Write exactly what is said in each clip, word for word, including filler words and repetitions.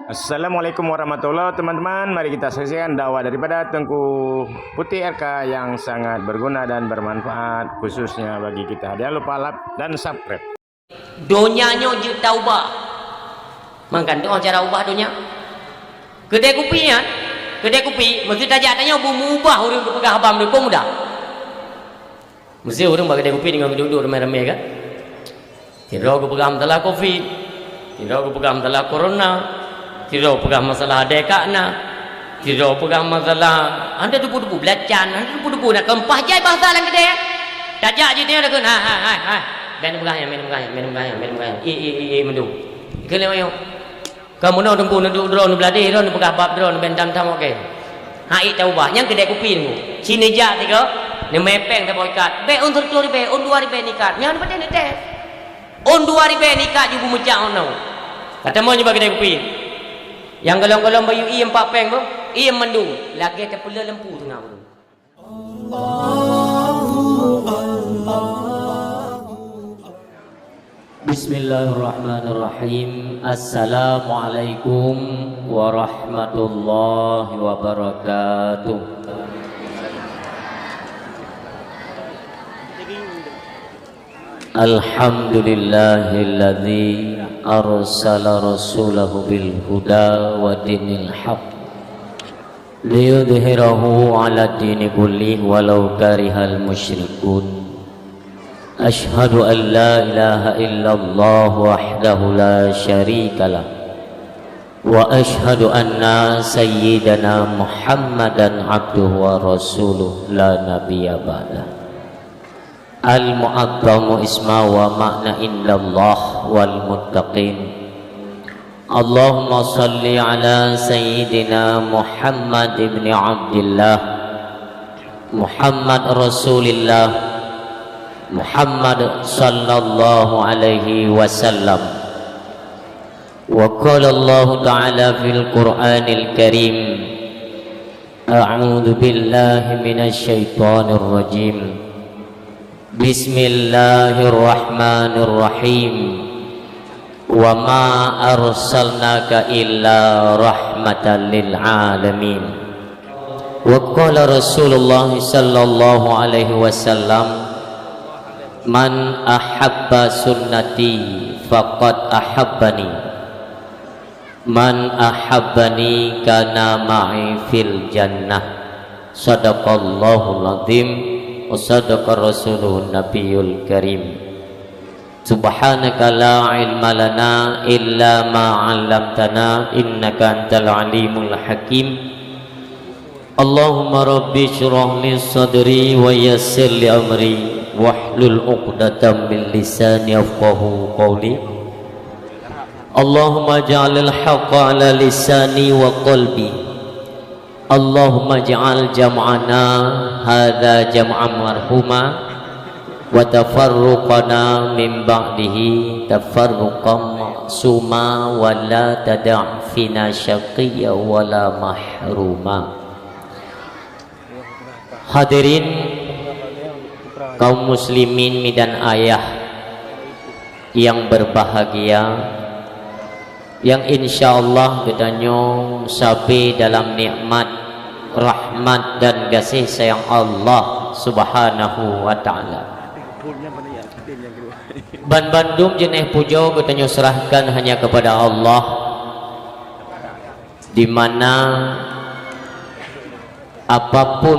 Assalamualaikum warahmatullahi wabarakatuh, teman-teman. Mari kita saksikan dakwah daripada Teungku Putih R K yang sangat berguna dan bermanfaat, khususnya bagi kita. Jangan lupa like dan subscribe. Donya nyoe jeuet taubah. Mangkantong cara ubah donya. Keudè kupi nyan, keudè kupi, meuseuti tajak tanyoe beumeubah ureueng geupeugah haba meudukong muda. Meuseuti ureueng bak keudè kupi deungon geuduek-duek ramé-ramé kan? Sidroe geupeugah masalah covid, sidroe geupeugah masalah corona, sidroe peugah masalah adèe ka na, sidroe peugah masalah hana teupeu-teupeu beulacan, hana teupeu-teupeu na keumpah jai bahasa lam keudè. Tajak jih tanyoe takheun, "Hai, hai, hai, hai. Bèk neupeugah nyan, bèk neupeugah nyan, bèk neupeugah nyan, bèk neupeugah nyan." I, i, i, i, meudong. Ikheun lé ayong. Ka meunoe teungku neuduek droe neubeuladèh, droe neupeukabat droe neuben tham-tham oke. Hana ék taubah, nyang keudè kupi teungku. Ci neujak sigoe, neumè pèng saboh ikat. Bèk ôn sireutôh ribèe, ôn dua ribèe neuikat. Nyan patéh neutés. Ôn dua ribèe neuikat jih beumeucak ôn nyoe. Ka tamong nyoe bak keudè kupi. Nyang gohlom-gohlom bayeue iem pat pèng boh, iem mandum. Lagèe tapeuleueh lampu teungoh ureueng. Bismillahirrahmanirrahim. Assalamualaikum warahmatullahi wabarakatuh. Alhamdulillahilladzi arsala rasulahu bil huda wa dinil haq liyudhhirahu 'ala dini kullih walau karihal musyrikun. Asyhadu an la ilaha illallah wahdahu la syarikalah, wa asyhadu anna sayyidana Muhammadan abduhu wa rasuluh la nabiyya ba'dah. Al-mu'azzamu isma wa ma'na indallah wal muttaqin. Allahumma salli ala sayyidina Muhammad ibni Abdillah, Muhammad Rasulillah, Muhammad sallallahu alaihi wasallam. Wa qala Allahu ta'ala fil Qur'anil Karim, a'udzu billahi minasy syaithanir rajim. Bismillahirrahmanirrahim. Wa ma arsalnaka illa rahmatan lil alamin. Wa qala Rasulullah sallallahu alaihi wasallam, "Man ahabba sunnati faqad ahabbani. Man ahabbani kana ma'i fil jannah." Sadaqallahul azim wa sadaqa rasuluhun nabiyul karim. Subhanaka la ilma lana illa ma 'allamtana innaka antal alimul hakim. Allahumma rabbi syrah li sadri wa yassir li amri wahlul 'uqdatam min lisani yafqahu qawli. Allahumma ja'alil haqqa 'ala lisani wa qalbi. Allahumma ja'al jam'ana hadza jam'an marhuma wa tafarruqana min ba'dihi tafarruqan ma'suma wa la tada' fina syaqiyya wa la mahruma. Hadirin kaum muslimin mi dan ayah yang berbahagia, yang insya Allah geutanyoe sabe dalam nikmat, rahmat dan gaséh sayang Allah Subhanahu wa taala. Ban bandum jeuneh pujoe geutanyoe serahkan hanya kepada Allah, di mana apapun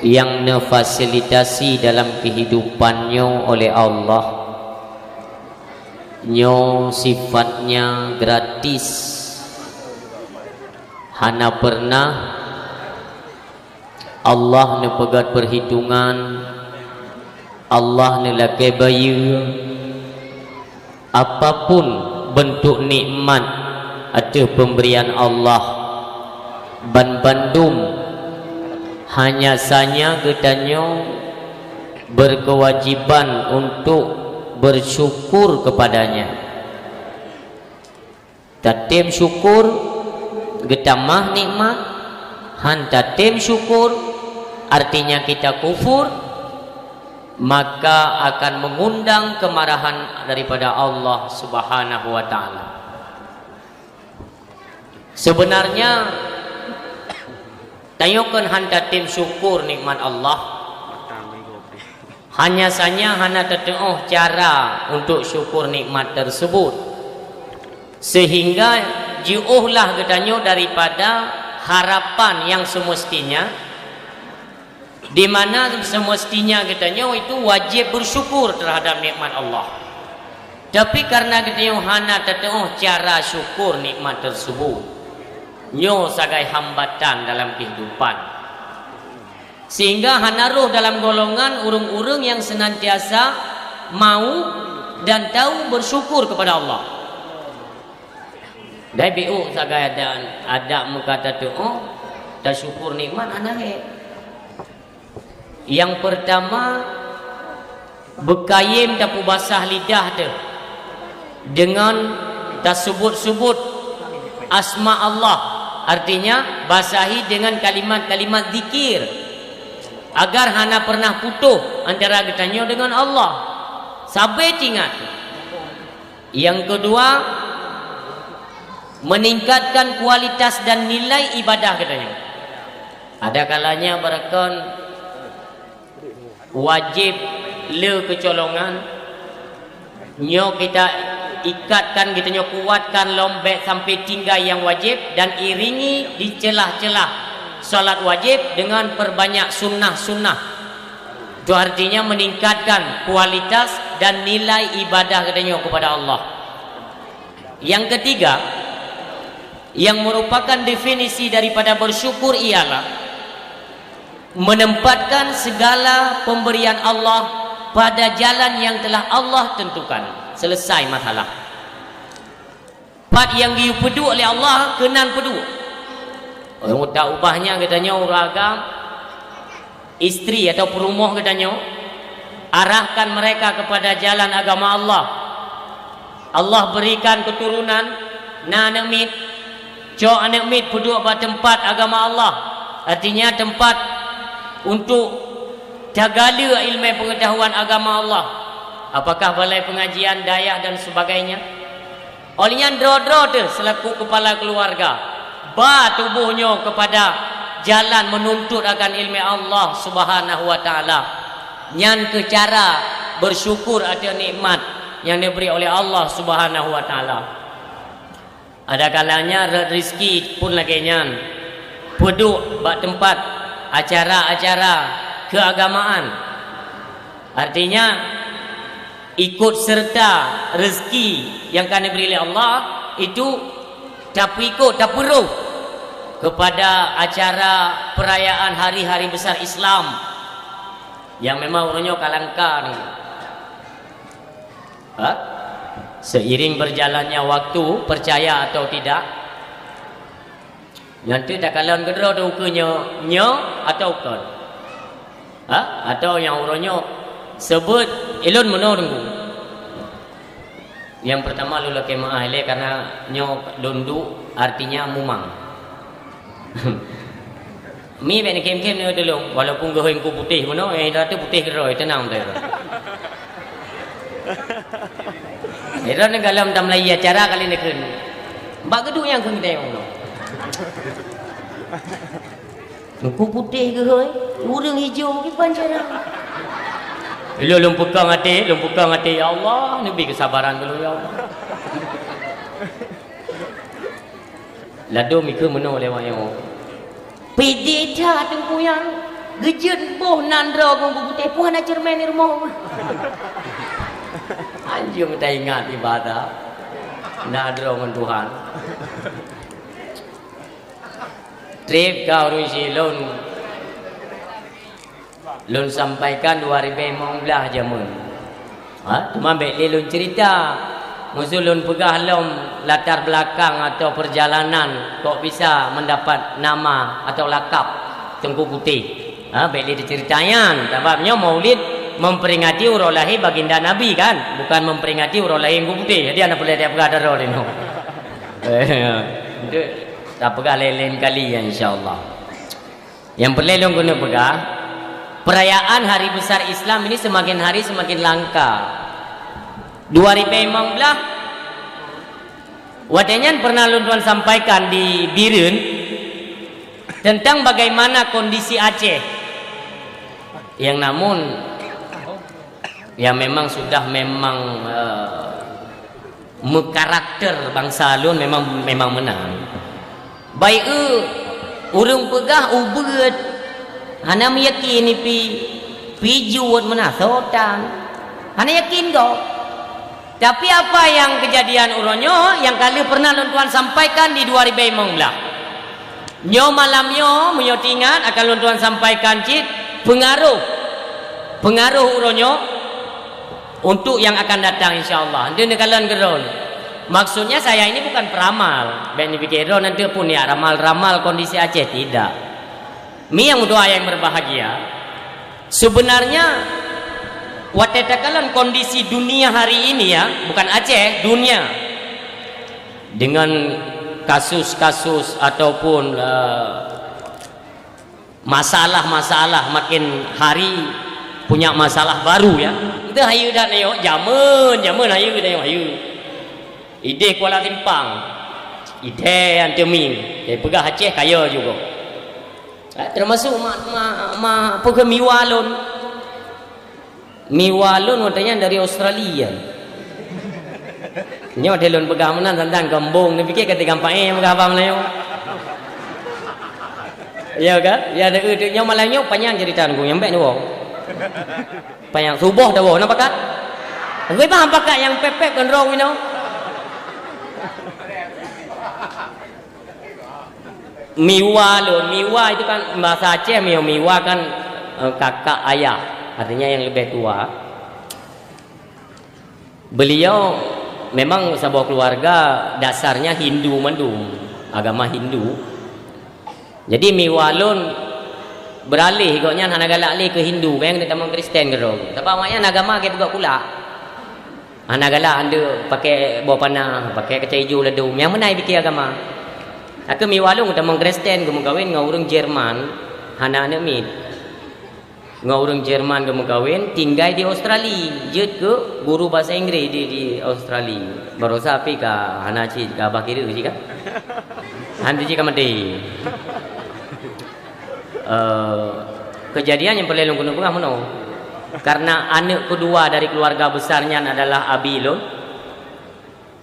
yang neufasilitasi dalam kehidupan nyoe oleh Allah, nyoe sifatnya gratis. Hana pernah Allah neupeugöt perhitungan, Allah neulakèe bayeue. Apapun beuntuk nikmat ateueh peumberian Allah, ban bandum hanya sanya geutanyoe berkewajiban untuk bersyukur kepada-Nya. Tatem syukur, geutamah nikmat, han tatem syukur, artinya kita kufur, maka akan mengundang kemarahan daripada Allah Subhanahu wa Ta'ala. Sebenarnya, tanyoe kon han tatem syukur nikmat Allah. Hanya saja hana tateu'oh cara untuk syukur nikmat tersebut. Sehingga jiôhlah geutanyoe daripada harapan yang semestinya, di mana semestinya geutanyoe itu wajib bersyukur terhadap nikmat Allah. Tapi karena geutanyoe hana tateu'oh cara syukur nikmat tersebut, nyoe sagai hambatan dalam kehidupan. Sehingga hana rôh dalam golongan ureuëng-ureuëng yang senantiasa mau dan tahu bersyukur kepada Allah. Dai biôh sagai adat, adat meuka tateu'oh, tasyukur nikmat hana hék. Yang pertama, beukayém tapeubasah lidah teuh deungon tasebut-sebut asma Allah, artinya basahi dengan kalimat-kalimat zikir, agar hana pernah putoh antara geutanyoe deungon Allah. Sabe tingat. Yang kedua, meningkatkan kualitas dan nilai ibadah geutanyoe. Ada kalanya barakon wajéb le keucolongan, nyoe kita ikatkan, geutanyoe kuatkan lom bék sampai tinggai nyang wajéb, dan iringi di celah-celah salat wajéb dengan perbanyak sunnah-sunnah. Itu artinya meningkatkan kualitas dan nilai ibadah geutanyoe kepada Allah. Yang ketiga, yang merupakan definisi daripada bersyukur ialah menempatkan segala pemberian Allah pada jalan yang telah Allah tentukan. Selesai masalah. Pat nyang geuyue peuduek lé Allah keunan peuduek. Ureuëng ta ubah nyan geutanyoe ureuëng agam, istri atau peurumoh geutanyoe, arahkan mereka kepada jalan agama Allah. Allah berikan keturunan, na aneuëk miet, cok aneuëk miet peuduek bak teumpat agama Allah, artinya teumpat untuk tagale ilmu pengetahuan agama Allah, apakah balai pengajian, dayah dan sebagainya. Óh lheueh nyan droe-droe teuh selaku kepala keluarga, ba tuboh nyoe kepada jalan menuntut akan ilmu Allah Subhanahu wa Taala. Nyan keuh cara bersyukur ateueh nikmat nyang neubri oleh Allah Subhanahu wa Taala. Ada kalanya rot rizki pun lagée nyan, peuduek bak teumpat acara-acara keuagamaan. Artinya, ikut serta rezeki yang ka neubri lé Allah itu tapeukot, tapeuroh kepada acara perayaan hari-hari besar Islam yang memang uroe nyoe ka langka ni. Ha? Seiring berjalannya waktu, percaya atau tidak, nyan teuh takalon keudroe teuh ukeue nyoe, nyoe atau kon. Ha? Atau nyang uroe nyoe seubeuet ilôn meunoe Teungku. Yang pertama lôn lakée meu'ah ilée karena nyoe lôn duek artinya mumang. Mi bék neukém-kém nyoe tulông, walaupun geuhôi Teungku putéh meunoe, eh, rata putéh keudroe, teunang teuh. Ira neugalom tam lai acara kali neukheun. Bak geuduek nyang kheun teuh meunoe. Teungku putéh geuhôi, ureuëng hijau kiban cara. Ilôn lôn peukong até, lôn peukong até, "Ya Allah, neubi keusabaran keu lôn, ya Allah." Ladôm ikheun meunoe lé wayang. Pidit that Teungku nyan, geujeuet boh nan droe Teungku putéh, peue hana ceureumen di rumoh. Anjeung taingat ibadah na droe ngon Tuhan. Trép ka ureuëng silôn. Lôn sampaikan dua ribèe limong blaih jameun. Ha, teuma bèk lé lôn ceurita. Meuseu lôn peugah lom latar belakang atau perjalanan kok bisa mendapat nama atau lakab Teungku Putéh. Ha, bèk lé teuceurita nyan. Sabab nyoe Maulid memperingati uroe lahé baginda Nabi kan, bukan memperingati uroe lahé Teungku Putéh. Jadi hana peureulèe tapeugah droe lé nyoe. Eh, tapeugah laén-laén kali ya, insya Allah. Nyang peureulèe lôn keuneuk peugah, perayaan hari besar Islam ini semakin hari semakin langka. Dua ribèe limong blaih, Watée nyan pernah lôn tuan sampaikan di Bireuen tentang bagaimana kondisi Aceh yang namun, yang memang sudah memang, eh, meukarakter bansa lôn memang, memang meunan. Baik, eh, ureuëng peugah ubeuet, hana meuyakin ipi, pi juet meunasotan, hana yakin gob. Tapi apa nyang keujadian uroe nyoe nyang ka lheueh pernah lôn tuan sampaikan di dua ribèe limong blah. Nyoe malam nyoe, meunyoe teuingat, akan lôn tuan sampaikan cit peungaroh, peungaroh uroe nyoe untuk nyang akan datang, insya Allah. Hana neukalon keudroe. Maksudnya saya ini bukan peramal. Bèk neupike droe nanti pun ya ramal-ramal kondisi Aceh, tidak. Mi nyang meudoa nyang berbahagia, sebenarnya watée takalon kondisi dunia hari ini ya, bukan Aceh, dunia, dengan kasus-kasus ataupun, eh, masalah-masalah makin hari punya masalah baru ya. Itu hayu dan ayo, jameun, jameun hayu dan ayo hayu. Ideh Kuala Simpang, ideh Antemin, eh, peugah Aceh kaya juga. Eh, termasuk ma, ma, ma, apa ke miwa lôn. Miwa lôn watée nyan dari Australia. Nyoe deh lôn peugah meunan tantang keumbong, neupike ka tiga empat eh peugah haba Melayu. Ya kan? Ya ada eh, nyoe malam nyoe panyang cerita nunggu nyang bèk nyoe. Panyang suboh dah woe, na pakat? Tapi bah pakat nyang pep-pep kan rong inoe. Miwa lôn, miwa itu kan bahasa Aceh, miwa, miwa kan, eh, kakak ayah, artinya yang lebih tua. Beliau memang saboh keluarga dasarnya Hindu mandum, agama Hindu. Jadi miwa lôn beralih gobnyan hana galak lé keu Hindu, kan tamong Kristen keudroe. Sabab awaknyan agama ke peugah pula. Hana galak andeuk pakai boh panah, pakai kacai ijo ladôm. Nyang meunan pike agama. Akhé miwa lôn tamong Kristen geumeukawen ngon ureuëng Jerman, hana aneuëk miet. Ngon ureuëng Jerman geumeukawen, tinggai di Australia, jeuet keu guru bahasa Inggris di, di Australia. Baroesa pih ka hana cit, ka bah kira cit kan. Hana cit ka maté. Eh, kejadian nyang peureulée lôn keuneuk peugah meunoe. Karena aneuk kedua dari keluarga besar nyan adalah abi lôn,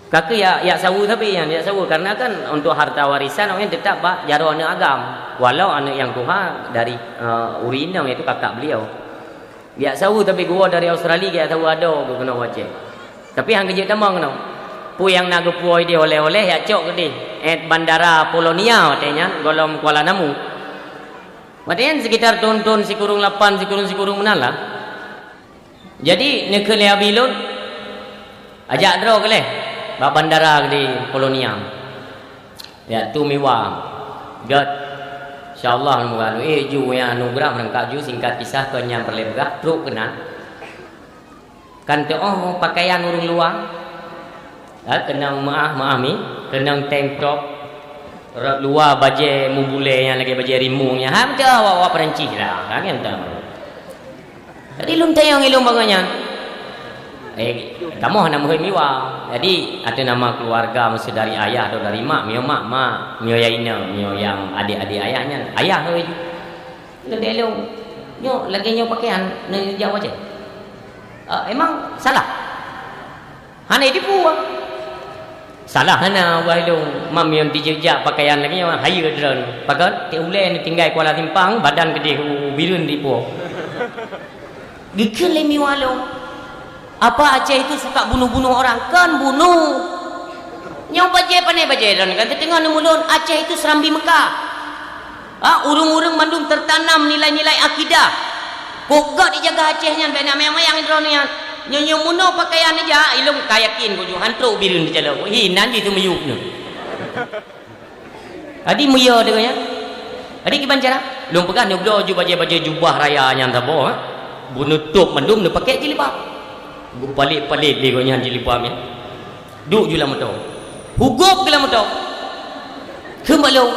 ka keuh yak, yak saweue sabe nyan, yak saweue. Karena kan untuk harta warisan awaknyan tetap bak jaroe aneuk agam. Walau aneuk nyang tuha dari, eh, ureuëng inong, yaitu kakak beliau. Yak saweue tapi geuwoe dari Australia, yak saweue adoe geuh keunoe u Aceh. Tapi han geujeuet tamong keunoe. Peue nyang na geupuwoe ideh oleh-oleh yak cok keudeh. Eh, bandara Polonia watée nyan, gohlom Kuala Namu. Watée nyan sekitar thon-thon sikureueng lapan, sikureueng-sikureueng meunan lah. Jadi, neukheun lé abi lôn, ajak droe keu lé bak bandara di Polonia. Yak tu miwa. Gét. Insyaallah, moga lôn, eh, ju nyang anugerah meurangkap ju, singkat kisah kon nyang peureulée peugah, trok keunan. Kan teuoh pakaian ureuëng luwa. Ha, keunong meuah, meuah mi, keunong tank top. Rot luwa bajée mubulée nyang lagée bajée rimueng nyan. Ha, beutôi awak-awak Perancis lah. Ha, kan teuoh. Jadi lôn tanyong ilôn bangai nyan. Eh, kamoe hana meuhôi miwa. Jadi, ateueh nama keluarga, maksud dari ayah atau dari mak, mio mak, mak, mio ya inong, mio nyang adik-adik ayah nyan, ayah hôi ju. Lôn tanyong, nyoe lagée nyoe pakaian, neujak u Aceh. Eh, emang salah? Hana jitipu, ah. Salah hana, bah ilôn, mam nyang dijak pakaian lagée nyan, hayeue droen. Pakon, tiep ulée neutinggai Kuala Simpang, badan keudeh u Bireuen dipuwoe. Geukheun lé miwa lôn, apa Aceh itu suka bunuh-bunuh orang? Kon bunuh. Nyang bajée, pane bajée droen kan, teuteungoh neumulon, Aceh itu Serambi Mekah. Ha, ureuëng-ureuëng mandum teutanam nilai-nilai akidah. Kok gét ijaga Aceh nyan, bèk na mayang-mayang droeneuh nyan. Nyoe, nyoe meunoe pakaian ija, ilôn ka yakin kujeuet han trok u Bireuen teucalok. Hi, nan jih teumiyueb nyoe. Jadi, meuyue deungon nyan. Jadi, kiban cara? Lôn peugah neubloe ju bajée-bajée jubah raya nyan saboh, ha. Beuneutôb mandum neupaké jilbab. Geupalet-palet lé gobnyan jilbab nyan. Duek ju lam moto. Hugop keu lam moto. Kheun bak lôn.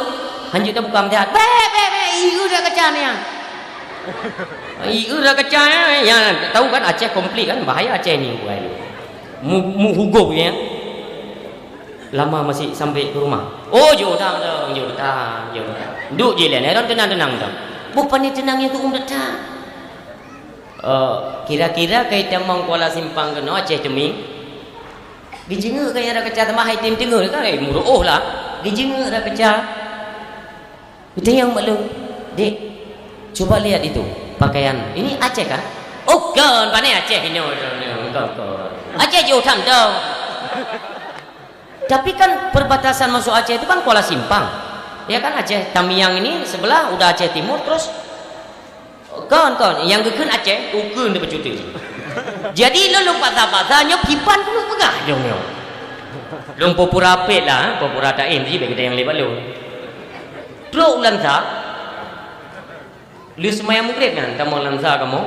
Hanjeuet tabuka meusihat. Bèk, bèk, bèk. Ieu dah kaca ni, ah. Ieu dah kaca, ya. Ya, tahu kan Aceh konflik kan. Bahaya Aceh ni, bukan. Mu, mu hugop, ya. Lama masih sampai ke rumah. Oh, jauh dah, dah, jauh dah, jauh dah. Duduk je lain, Heron tenang-tenang dah. Bukan ni tenang yang tu um dah. Eh, kira-kira kai tamong Kuala Simpang keunoe Aceh Teumieng. Gijingeuk kai ada kecha tamah hai tim teungeut kan, eh, muruoh lah. Gijingeuk ada kecha. Itu yang maklum. Dek, coba lihat itu pakaian. Ini Aceh kan? Oh, kan, pandai Aceh ini. Kan, kan. Aceh jauh tam dong. Tapi kan perbatasan masuk Aceh itu kan Kuala Simpang. Ya kan, Aceh Tamiang ini sebelah udah Aceh Timur, terus kon, kon, nyang geukheun Aceh, ukeue di peucuti. Jadi lôn lôn patah-patah nyoe kiban keuneuk peugah nyoe nyoe. Lôn pura pet lah, pura taim ji bagi nyang lebat lôn. Trok u Lansa. Lheuh seumayang Maghrib nyan tamong Lansa kamoe.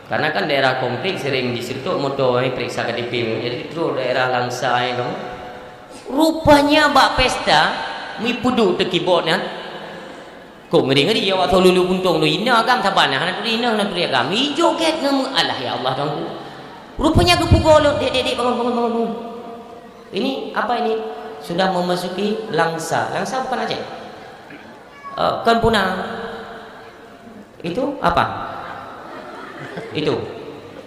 Karena kan daerah kompleks sering diseutôt moto, eh, periksa K T P. Jadi trok daerah Lansa, eh, kamoe. Rupanya bak pesta, mi peuduek teuh keyboard nyan. Kok ngeri-ngeri awak soe lulu puntong tu, ina agam saban, hana turi ina, hana turi agam. Mi joget ngon meu-, alah ya Allah Tuhanku. Rupanya geupugoe lôn, "Dek, dek, dek, bangun, bangun, bangun, bangun." Ini apa ini? Sudah memasuki Langsa. Langsa bukan Aceh. Eh, kan punang. Itu apa? Itu.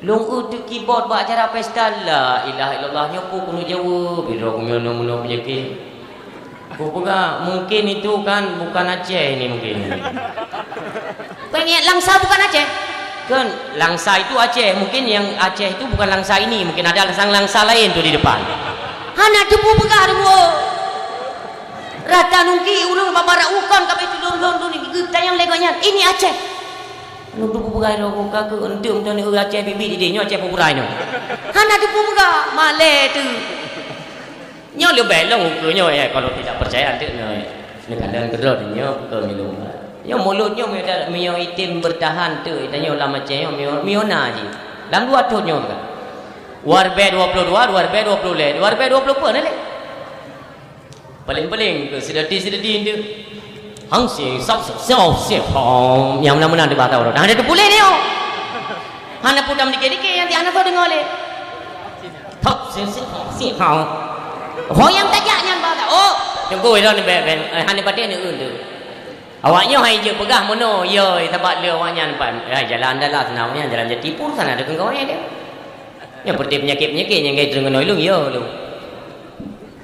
Lôn eu teuh keyboard bak acara pesta. La ilaha illallah, nyoe peue keuneuk jaweueb? Bidroe keumeunyoe meunoe peunyakét. Kupeugah, mungkin itu kan bukan Aceh ini mungkin. Kau ingat Langsa bukan Aceh? Kan Langsa itu Aceh, mungkin yang Aceh itu bukan Langsa ini, mungkin ada Langsa, Langsa lain tu di depan. Hana teupeue peugah deungoe. Rata nungki ureueng bak barat ukon ka itu lon-lon tu ni, geutanyong lé gobnyan, "Ini Aceh?" Nunggu peugah lom ka keu euntreuk meunan ureueng Aceh bibi di nyoe Aceh Pura nyoe. Hana teupeue peugah, malée tu. Nyoe leubeh lom ukeue nyoe, eh, kalau tidak percaya, anteuk nyoe, eh. Neukalon keudroe nyoe, bukan minum. Nyoe mulut nyoe, meuda-, meunyoe item bertahan teuk, tanyoe lam Aceh nyoe, mio-, miona jih. Lam dua thon nyoe kan. Dua ribèe dua puluh dua, dua ribèe dua puluh lhèe, dua ribèe dua puluh peuet lé. Paléng-paléng keu sidadi-sidadi nyoe. Hang sing, sab, sab, sab, sab, hom. Nyang meunan-meunan di bak tahu. Dah ada teupuléh nyoe. Hana peue tameudiké-diké, nyang ti hana soe deungoe lé. Thok, sing, sing, thok, sing, thok. Ho nyang tajak nyan bak ta-, oh, teungku ilôn bèk, bèk, eh, hana patéh neueu tu. Awak nyoe hai jeuet peugah meunoe, yo, sabab lé awak nyan pan. Eh, jalan dalas na awak nyan, jalan jati pun sana deungon awak nyan dia. Nyang peureté peunyakét-peunyakét nyang ka jiteurimong lôn, yo, lôn.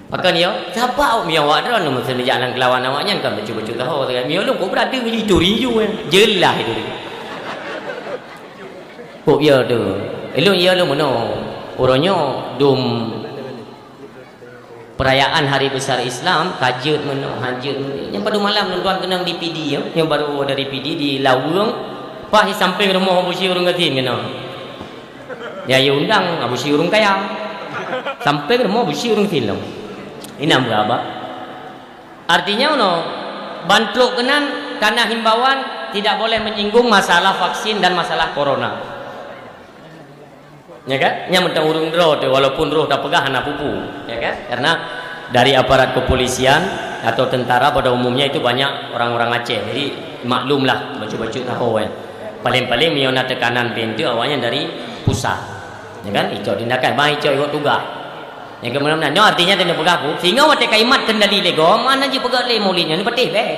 Pakon yo? Sabab awak miyueb awak droeneuh meuseujak lam keulawan awak nyan kan bacut-bacut saho, miyueb lôn kok beurati meujituri ju, eh. Jeulaih itu. Kok yo tu? Ilôn yo lôn meunoe. Uroe nyoe dum peurayaan hari besar Islam, ka jeuet meunoe, hanjeuet meunoe. Nyang padum malam lôn tuan keunong di Pidie, ya. Nyang baru dari Pidie di Laweueng, paih sampéng rumoh Abusyik ureueng gasien keunong. Ya, ya undang Abusyik ureueng kaya. Sampéng rumoh Abusyik ureueng gasien lom. Inong beuraba. Artinya, unoe, ban trok keunan kana himbauan tidak boleh menyinggung masalah vaksin dan masalah corona. Ya kan? Nyan mantong ureueng droe tu, walaupun roh tapeugah hana pupu, ya kan? Karena dari aparat kepolisian atau tentara pada umumnya itu banyak orang-orang Aceh. Jadi maklumlah bacut-bacut saho, ya. Paling-paling meunyoe na tekanan pintoe awaknyan dari pusat. Ya kan? Icok tindakan, bah icok ikot tugas. Nyang keumeunam nyoe artinya teupeugah ku, sehingga watèe kalimat kendali lego, mana jipeugah lé Maulid nyoe, patéh bèk.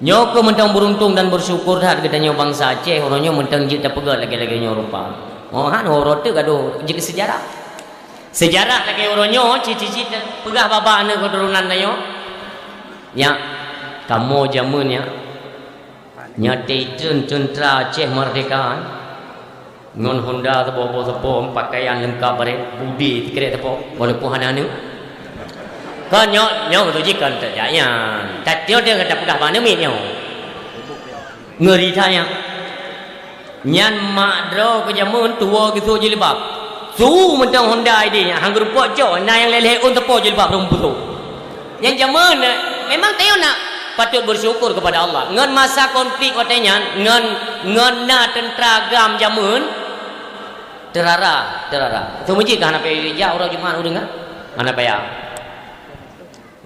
Nyoe keuh mantong beuruntung dan beusyukur that geutanyoe bansa Aceh, uroe nyoe mantong jeuet tapeugah lagèe-lagèe nyoe rupa. Oh, han uroe teuk gadoh jeuet keu seujarah. Seujarah lagèe uroe nyoe, cit-cit tapeugah bak-bak aneuk keuturonan tanyoe. Nyak, kamoe jameun nyak. Nyak teuntèe teuntra Aceh Merdeka. Ngon honda saboh-boh sapo, pakaian leungkap bareh, budi sikrek sapo, walaupun hana aneuk. Kon nyoe, nyoe beutôi jih kon tajak nyan. Tateuk dia kata peugah bak aneuk miet nyoe. Ngeri that nyan. Nyan mak droe keu jameun tuwoe geusok jilbab. Su mantong honda idéh nyan, han geurumpok cok, na nyang lhèe-lhèe ôn sapo jilbab rhung busok. Nyan jameun, eh, memang tanyoe nak patut bersyukur kepada Allah. Ngon masa konflik watèe nyan, ngon, ngon na teuntra GAM jameun, teurara, teurara. Teumeujieb ka hana payah jak uroe Jumat ureueng ka? Hana payah.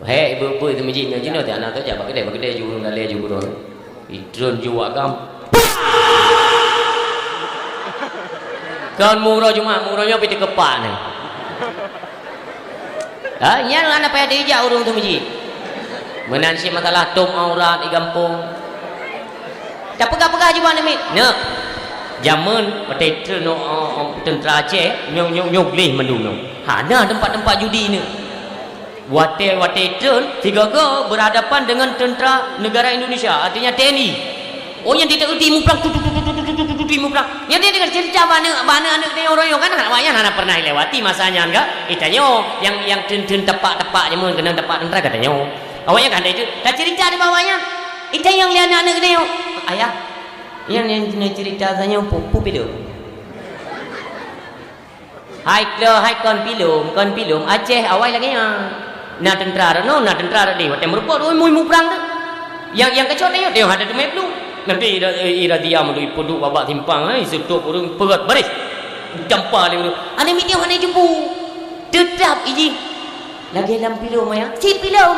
He, ibu-ibu teumeujieb nyoe jinoe teuh aneuk teuh jak bak keudè, bak keudè ju ureueng dalè ju bunoe. Idrôn ju wak GAM. Kon meu uroe Jumat, meu uroe nyoe pih teukepak nyoe. Ha, nyan hana payah teuijak ureuëng tu meuji. Meunan cit masalah tom aurat di gampông. Tapeugah-peugah jih bak aneuk miet. Neuk, jamén watée treun, oh, oh, teuntra Aceh, nyoe, nyoe, nyoe gleh mandum nyoe. Hana teumpat-teumpat judi nyoe. Watée, watée treun, sigoe-goe berhadapan dengan tentara negara Indonesia, artinya T N I. Oh, nyan teuti muprang, tut, tut, tut, teuti muprang. Nyan dia dengan cerita bak aneuk, bak aneuk-aneuk tanyoe uroe nyoe kan, awaknyan hana pernah lewati masa nyan kan. Itanyoe nyang, nyang teun-teun tepak-tepak jameun keunan tepak tentara ka tanyoe. Awaknyan kan ada itu. Tacerita di bawah nyan. Itanyoe nyang lé aneuk-aneuk tanyoe. Ayah, nyang, nyang cerita tanyoe pu, pu pidong. Hai klo, hai kon pilom, kon pilom, Aceh awai lagée nyan. Na teuntra rot nyoe, na teuntra rot deh, watée meurumpok dua mui muprang tu. Nyang, nyang keucot nyoe, teuh ada teumé plueng. Nanti ira, ira dia meudui peuduek babak simpang, eh, seutôp ureuëng peugét baris. Jampa lé ureuëng. Aneuk miet nyoe hana jumpu. Teutab iji. Lagée lam pilom ya. Si pilom.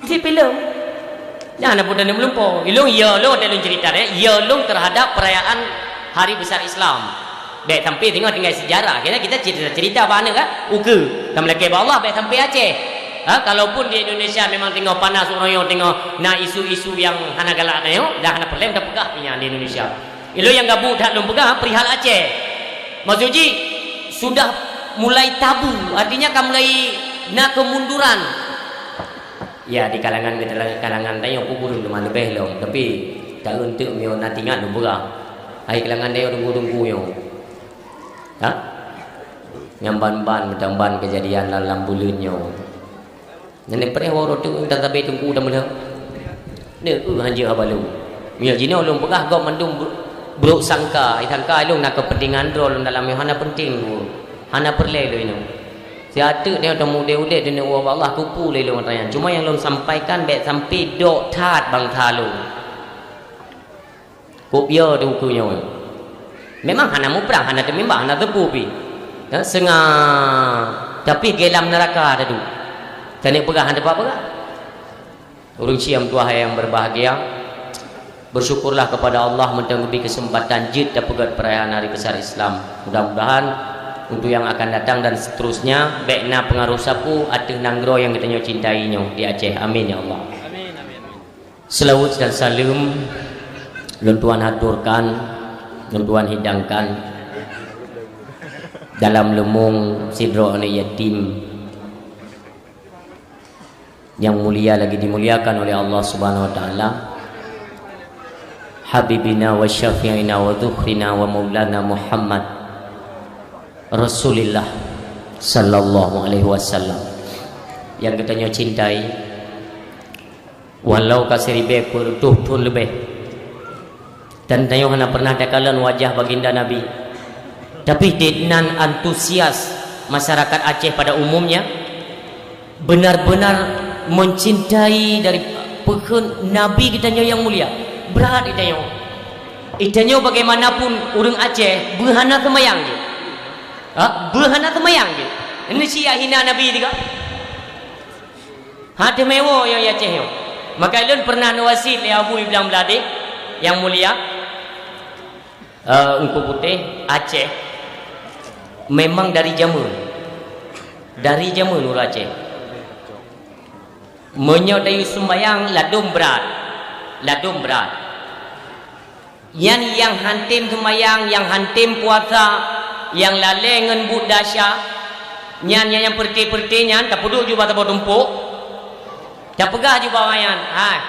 Si pilom. Nyan na peue dan meulumpo. Ilong ya lôn ada lôn cerita deh. Ya lôn terhadap perayaan hari besar Islam. Bek sampai tengok tinggal sejarah. Kita, kita cerita-cerita bak aneuk kan. Uke. Kamu lagi bak Allah bek sampai Aceh. Ha, kalaupun di Indonesia memang tengok panas orang yang tengok na isu-isu yang hana galak tengok dah hana perlu kita pegang punya di Indonesia. Ilong yang gabu that lôn pegang perihal Aceh. Maksud ji sudah mulai tabu, artinya ka mulai na kemunduran. Ya, di kalangan, di kalangan tanyoe pun ureuëng teuma leubeh lom, tapi taeun teuk meunyoe na tingat lôn peugah. Hai kalangan tanyoe teungku-teungku nyoe. Ha? Nyang ban-ban meutamban keujadian lam, lam buleuen nyoe. Nyan preh uroe teuk dan sabe teungku dan meuleuh. Neu, eu, hanjeuet haba lôn. Meunyoe jinoe lôn peugah gob mandum br-, brok sangka, sangka lôn na keupeuntengan droe lôn dalam nyoe hana peunteng lôn. Hana peureulée lôn inoe. Siat teuk nyoe teumudeh-udeh dunia uroe bak Allah kupu lé lôn ata nyan. Cuma nyang lôn sampaikan bék sampai dok that bansa lôn. Kop yo di ukeue nyoe. Memang hana muprang, hana teumimbang, hana teupu pi. Ha, seunga tapi geulam neuraka tadu. Keuneuk peugah hana teupeu peugah. Ureuëng siam tuha yang berbahagia, bersyukurlah kepada Allah meuteungeubri keuseumpatan jeuet tapeugét peurayaan Hari Besar Islam. Mudah-mudahan untuk yang akan datang dan seterusnya bék na peungaruh sapeue ateueh nanggroe nyang geutanyoe cintai nyoe di Aceh. Amin ya Allah. Amin, amin, amin. Seulaweuet dan saleuem lôn tuan haturkan, lôn tuan hidangkan dalam leumong sidroe aneuk yatim. Nyang mulia lagi dimuliakan oleh Allah Subhanahu wa taala, habibina wa syafi'ina wa dzukhrina wa maulana Muhammad Rasulillah sallallahu alaihi wasallam, nyang geutanyoe cintai walau ka siribée peuet reutôh thon leubeh. Dan tanyoe hana pernah takalon wajah baginda Nabi. Tapi dinan antusias masyarakat Aceh pada umumnya benar-benar mencintai dari peukheun Nabi geutanyoe nyang mulia. Brat geutanyoe. Geutanyoe bagaimanapun ureuëng Aceh beuhana seumayang jih. Ha? Beuhana seumayang jih. Ini si hina Nabi tiga. Ha, teumé woe nyang i Aceh nyoe. Maka lôn pernah neuwasiet lé Abu Iblang Bladeh nyang mulia, eh, Teungku Putéh, Aceh memang dari jameun. Dari jameun ureuëng Aceh. Meunyoe tayue sumbayang ladôm brat. Ladôm brat. Nyan nyang hantem seumayang, nyang hantem puasa, nyang lalée ngon buet desya, nyan nyang, nyang peureuté-peureuté nyan tapeuduek ju bak saboh tumpôk, tapeugah ju bak awaknyan, "Hai,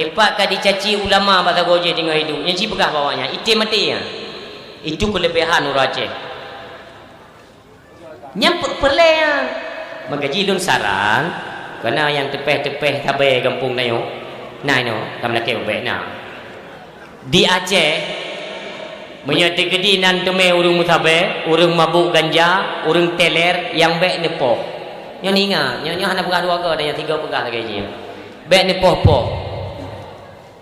ipat ka jicaci ulama bak sagoe jih teungoh hidup." Nyan cit peugah bak awaknyan, item maté nyan. Itu keuleubehan ureuëng Aceh. Nyan pe-, peureulée nyan. Maka jih lôn saran, keu na nyang teupeh-teupeh sabe gampông tanyoe, na inoe, ka meulakée ubek na. Di Aceh, meunyoe teukeudi nan teumé ureuëng meusabe, ureuëng mabôk ganja, ureuëng teler, nyang bék neupoh. Nyoe ingat, nyoe, nyoe hana peugah dua goe, dan nyang tiga peugah lagée jih. Bék neupoh-poh.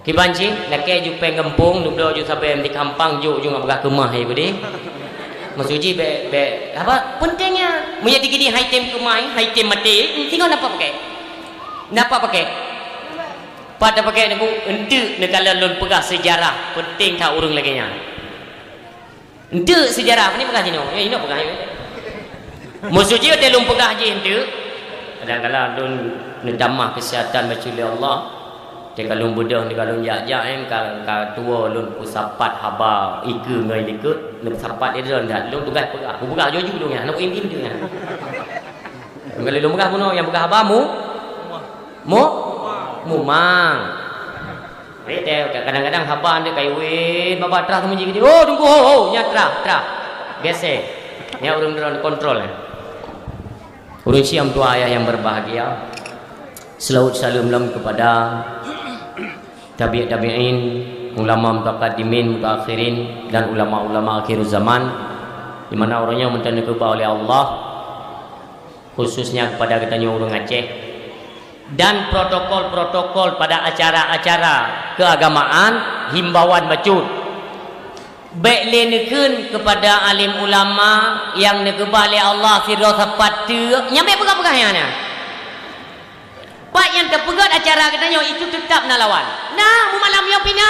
Kiban cit, lakée ju péng gampông, neubloe ju sabe meuti gampang, jok ju ngon peugah keumah, ya, beudeh. Maksud jih, bék, bék, apa, peunteng nyan. Meunyo teukeudi hai tem keumah, hai tem maté, singoh napa pakai? Napa pakai? Pat tapakai neuk, enteuk neukalon lôn peugah seujarah, peunteng that ureuëng lagée nyan. Enteuk seujarah, apa ni peugah jinoe? Ya, inoe peugah, ya. Meusuci watèe lôn peugah jih eunteuk, kadang-kadang lôn neutamah keuseuhatan bacut lé Allah. Watèe ka lôn beudôh, watèe ka lôn jak-jak, eh, ka, ka tuwo lôn peusapat haba ikeue ngon likot, neupeusapat lé droe that. Lôn tugaih peugah, kupeugah jujur lôn nyan, hana kuim-im lôn nyan. Lôn peugah bunoe nyang peugah haba mu-, mu-, mumang. Jadi, kadang-kadang haba nyan ka iwet, babah trah teumeuji geude. Oh, teungku, ho, ho, nyan trah, trah. Geseh. Nyan ureueng droe kontrol, eh. Ureueng syiah tuha ayah yang berbahagia. Selawat salam lom kepada tabi' tabi'in, ulama mutaqaddimin, mutaakhirin, dan ulama-ulama akhir zaman, di mana ureueng nyoe meuteun geukeubah oleh Allah, khususnya kepada geutanyoe ureueng Aceh. Dan protokol-protokol pada acara-acara keagamaan, himbauan bacut. Bèk lé neukheun kepada alim ulama nyang neukeubah lé Allah sidroe sapat teuk, nyan bèk peugah-peugah nyan na. Pat nyang teupeugöt acara geutanyoe itu teutap na lawan. Na, meumalam nyoe pih na.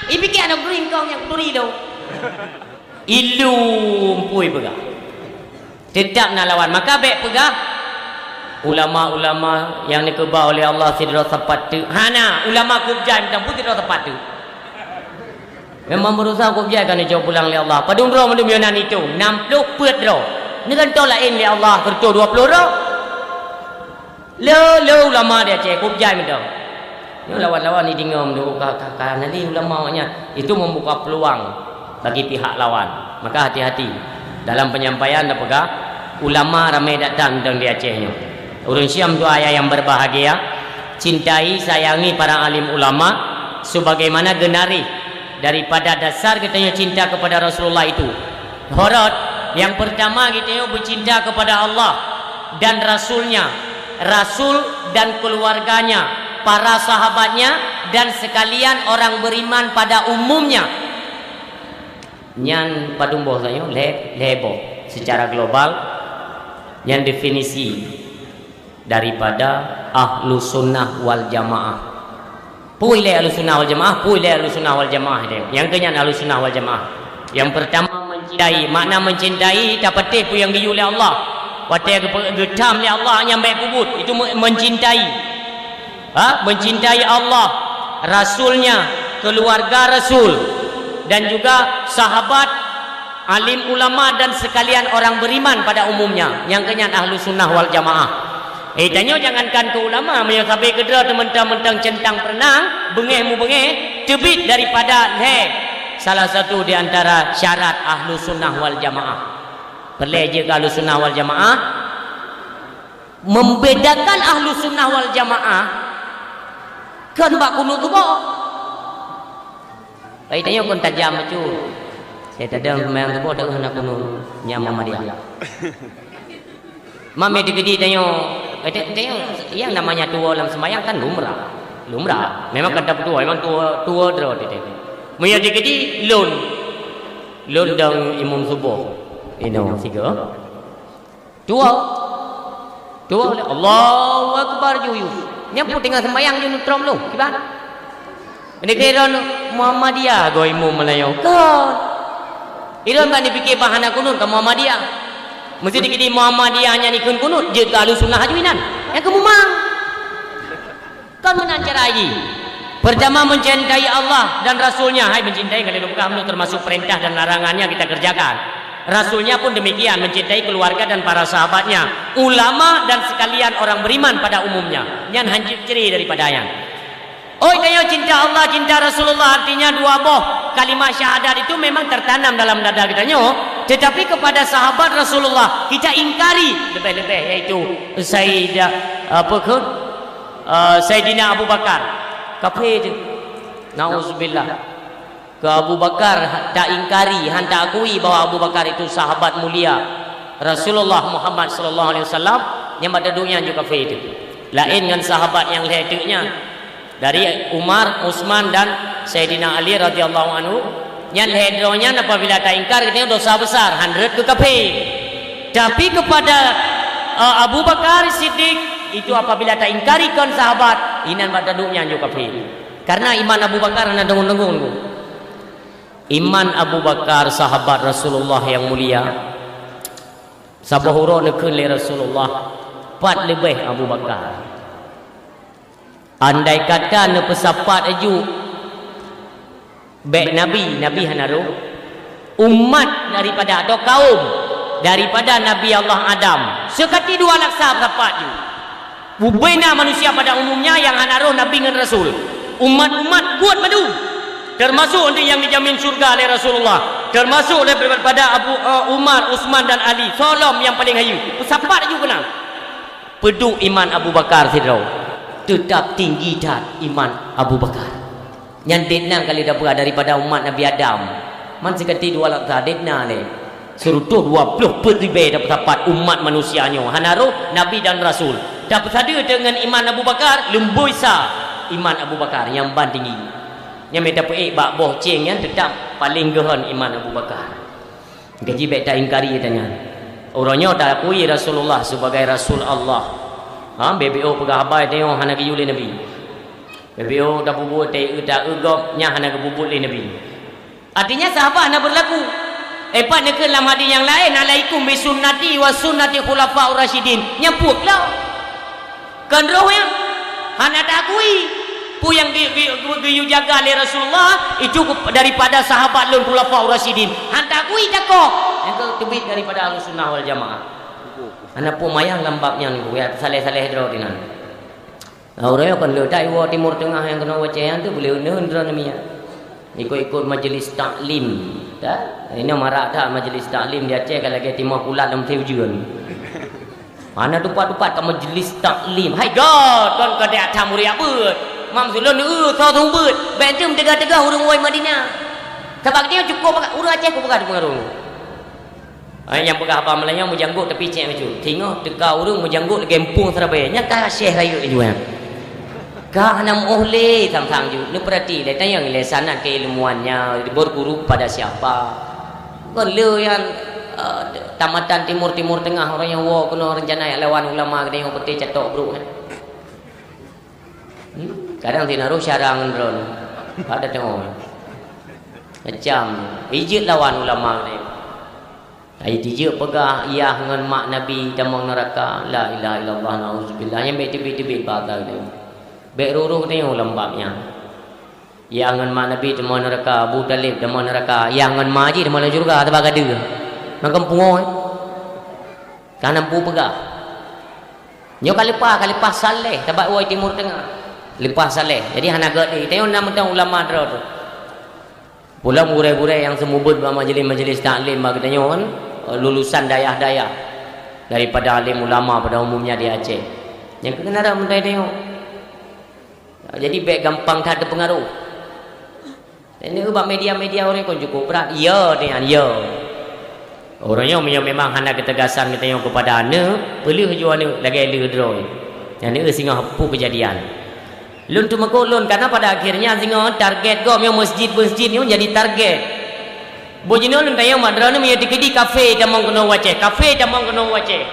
Ipike aneuk geuringkong nyang kuturi lôn. Ilung pui peugah. Teutap na lawan. Maka bèk peugah, ulama-ulama nyang neukeubah oleh Allah sidroe sapat teuk. Hana, ulama kôb jai mantong pun sidroe sapat teuk. Memang beurasa kôb jai ka neucok pulang lé Allah. Padum droe mandum nyoe na neutong, nam ploh peuet droe. Neugantoe laén lé Allah, keu reutôh dua ploh droe. Le, le ulama di Aceh, kôb jai mantong. Nyoe lawan-lawan ni deungö meunan, ka, ka, ka na lé ulama awaknyan. Itu membuka peluang bagi pihak lawan. Maka hati-hati dalam penyampaian dan peugah, ulama ramé datang mantong di Aceh nyoe. Ureueng syiah tuha ayah yang berbahagia, cintai, sayangi para alim ulama sebagaimana geunari daripada dasar geutanyoe cinta kepada Rasulullah itu. Horot, yang pertama geutanyoe bercinta kepada Allah dan Rasul-Nya, Rasul dan keluarganya, para sahabatnya, dan sekalian orang beriman pada umumnya. Nyan padum boh sayoe, lhèe, lhèe boh. Secara global, nyan definisi daripada Ahlussunnah wal Jamaah. Peue ilèe Ahlussunnah wal Jamaah, peue ilèe Ahlussunnah wal Jamaah itu. Nyang keu nyan Ahlussunnah wal Jamaah. Yang pertama mencintai, makna mencintai, tapatéh peue nyang geuyue lé Allah. Watèe geupe-, geutam lé Allah nyang bèk peubuet, itu me-, mencintai. Ha? Mencintai Allah, Rasul-Nya, keluarga Rasul, dan juga sahabat, alim ulama dan sekalian orang beriman pada umumnya, nyang keu nyan Ahlussunnah wal Jamaah. Eh, tanyoe jangankan keu ulama, meunyoe sabe keudroe teuh mantong-mantong centang perenang, beungéh mubeungéh, teubiet daripada lhèe salah satu di antara syarat Ahlussunnah wal Jamaah. Peureulèe jeuet keu Ahlussunnah wal Jamaah, membedakan Ahlussunnah wal Jamaah kon bak kunut suboh. Bak tanyoe kon tajam bacut. Saya tadong seumayang suboh dak hana kunut, nyan Muhammadiyah. Mami dikeudi tanyoe, kata tanyoe, yang namanya tuwo lam seumayang kan lumrah. Lumrah. Memang kan tapeutuwo, memang tuwo, tuwo droe teuh. Meunyoe dikeudi lôn. Lôn dong imum suboh. Inoe sigoe. Tuwo. Tuwo lé, Allahu Akbar, ju, ju. Nyan pun teungoh seumayang ju neutrom lôn, kiban. Ini kira Muhammadiyah, goe imum meulayeue. Kon. Ilôn bak neupike bah hana kunut ka Muhammadiyah. Meusti dikeudi Muhammadiyah nyan ikheun kunut, jeuet keu Ahlussunnah aju inan. Nyang keu mumang. Kon meunan cara jih. Pertama, mencintai Allah dan Rasul-Nya. Hai, mencintai, kalau bukan, termasuk perintah dan larangan yang kita kerjakan. Rasul-Nya pun demikian, mencintai keluarga dan para sahabatnya, ulama dan sekalian orang beriman pada umumnya. Nyan hanjeuet cre daripada nyan. Oi, tanyoe cinta Allah, cinta Rasulullah, artinya dua boh kalimat syahadat itu memang tertanam dalam dada geutanyoe. Tetapi kepada sahabat Rasulullah, kita ingkari lebih-lebih, yaitu Sayyidah, apa ke? Eh, Saidina Abu Bakar. Kafé teuh. Nauzubillah. Keu Abu Bakar, ha-, taingkari, han taakui bahwa Abu Bakar itu sahabat mulia Rasulullah Muhammad sallallahu alaihi wasallam, nyan bak taduek nyan ju kafé teuh. Laén ngon sahabat nyang lhèe teuk nyan. Dari Umar, Utsman, dan Saidina Ali radhiyallahu anhu, nyan lhèe droe nyan apabila taingkar, geutanyoe dosa besar, han rhot keu kafé. Tapi kepada, eh, Abu Bakar Siddiq, itu apabila taingkari kon sahabat, inan bak taduek nyan ju kafé. Karena iman Abu Bakar hana deungon-deungon. Iman Abu Bakar, sahabat Rasulullah yang mulia, Saboh uroe neukheun lé Rasulullah, "Pat leubeh Abu Bakar." Andai kata neupeusapat aju bèk Nabi, Nabi hana roh, umat daripada atau kaum daripada Nabi Allah Adam, seukati dua laksa peusapat ju. Bubena manusia pada umumnya nyang hana roh Nabi ngon Rasul. Umat-umat buet madu. Termasuk nanti nyang dijamin syurga lé Rasulullah. Termasuk daripada Abu, eh, Umar, Utsman dan Ali. Soe lom nyang paleng hayeu. Peusapat aju keunan. Peuduek iman Abu Bakar sidroe. Teutap tinggi that iman Abu Bakar. Nyan dek nan kali dapeugah daripada umat Nabi Adam. Man seukati dua laksa dek nan lé. Siratoh dua ploh peuet ribèe tapeusapat umat manusia nyoe hana roh Nabi dan Rasul. Tapeusadeue deungon iman Abu Bakar, lumboi sa iman Abu Bakar nyang ban tinggi. Nyang mita peuék bak boh céng nyan teutap paleng geuhon iman Abu Bakar. Gaji bèk taingkari tanyan. Uroe nyoe taakui Rasulullah sebagai Rasul Allah. Ha, B B O peugah haba tanyoe hana geuyue lé Nabi. B B O tapeubuet, ta-eu, ta-eu gob nyan hana geupeubuet lé Nabi. Artinya sahabat hana beurlaku. Eh, pat neukheun lam hadis nyang laén, "Alaikum bi sunnati wa sunnati khulafaur rasyidin." Nyan peuet lom. Kon roh nyan. Hana taakui. Peue nyang geu-, geu-, geu-, geuyue jaga lé Rasulullah, itu daripada sahabat lôn khulafaur rasyidin. Hana taakui, takok. Nyang keu teubiet daripada Ahlussunnah wal Jamaah. Hana peue mayang lam bab nyan, ya, saleh-saleh droe dinan. Uroe nyoe kon le that iwoe Timur Tengah nyang keunoe wacée nyan tu, boleh uneun droeneuh miet. Ikot-ikot majlis taklim. Dah, inoe marak that majlis taklim di Aceh ka lagée timoh kulat lam teujeuen. Hana tupat-tupat ka majlis taklim. Hai God, kon ka dek that murit abeuet. Mam sulon, eu, soe seumeubeuet. Bèk teuh teuga-teuga ureuëng woe Madinah. Sabab geutanyoe cukôp ureuëng Aceh kupeugah teupeungaruh. Ai nyang peugah haba meulayeue meujanggok tapi cek maju. Singoh teuka ureuëng meujanggok lagée empung seurabe. Nyan ka syeh rayeuk laju nyan. Ka hana meuoh lé sang-sang ju. Neupeurati lé, tanyong lé sanad keilmuannya, berguru pada siapa. Kon le nyan, eh, tamatan Timur, Timur Tengah, ureuëng nyang woe keunoe rencana jak lawan ulama geutanyoe peuté catok brok nyan. Hmm? Kadang sinaroh syara ngon droeneuh. Pada tengok. Macam, ijeuet lawan ulama geutanyoe. Ai tijeuet peugah, "Yah ngon mak Nabi tamong neuraka." La ilaha illallah, nauzubillah. Nyang bèk teubiet-teubiet basa geutanyoe. Bèk roh-roh geutanyoe lam bab nyan. Yah ngon mak Nabi tamong neuraka, Abu Thalib tamong neuraka, yah ngon ma jih tamong lam syeuruga, sabab ka deuh. Makam pungoe. Ka na peue peugah. Nyoe ka leupah, ka leupah saleh, sabab woe Timur Tengah. Leupah saleh. Jadi hana gét lé. Tanyoe na mantong ulama droe tu. Pulang gurée-gurée nyang seumeubeuet bak majelis-majelis taklim bak geutanyoe kan, lulusan dayah-dayah daripada alim ulama pada umumnya di Aceh. Nyang keukeunara meutai tanyoe. Jadi bèk gampang that teupeungaruh. Dan bak media-media ureuëng kon cukup brat. Ya, dengan ya. Ureuëng nyoe meunyoe memang hana ketegasan geutanyoe kepada aneuk, peuleueh ju aneuk lagée lheueh droe. Nyan singoh peue keujadian. Lôn teumakot lôn, karena pada akhirnya singoh target gob nyoe masjid-masjid nyoe jadi target. Boh jinoe lôn tanyong bak droeneuh meunyoe teukeudi kafe tamong keunoe wacée, kafe tamong keunoe wacée.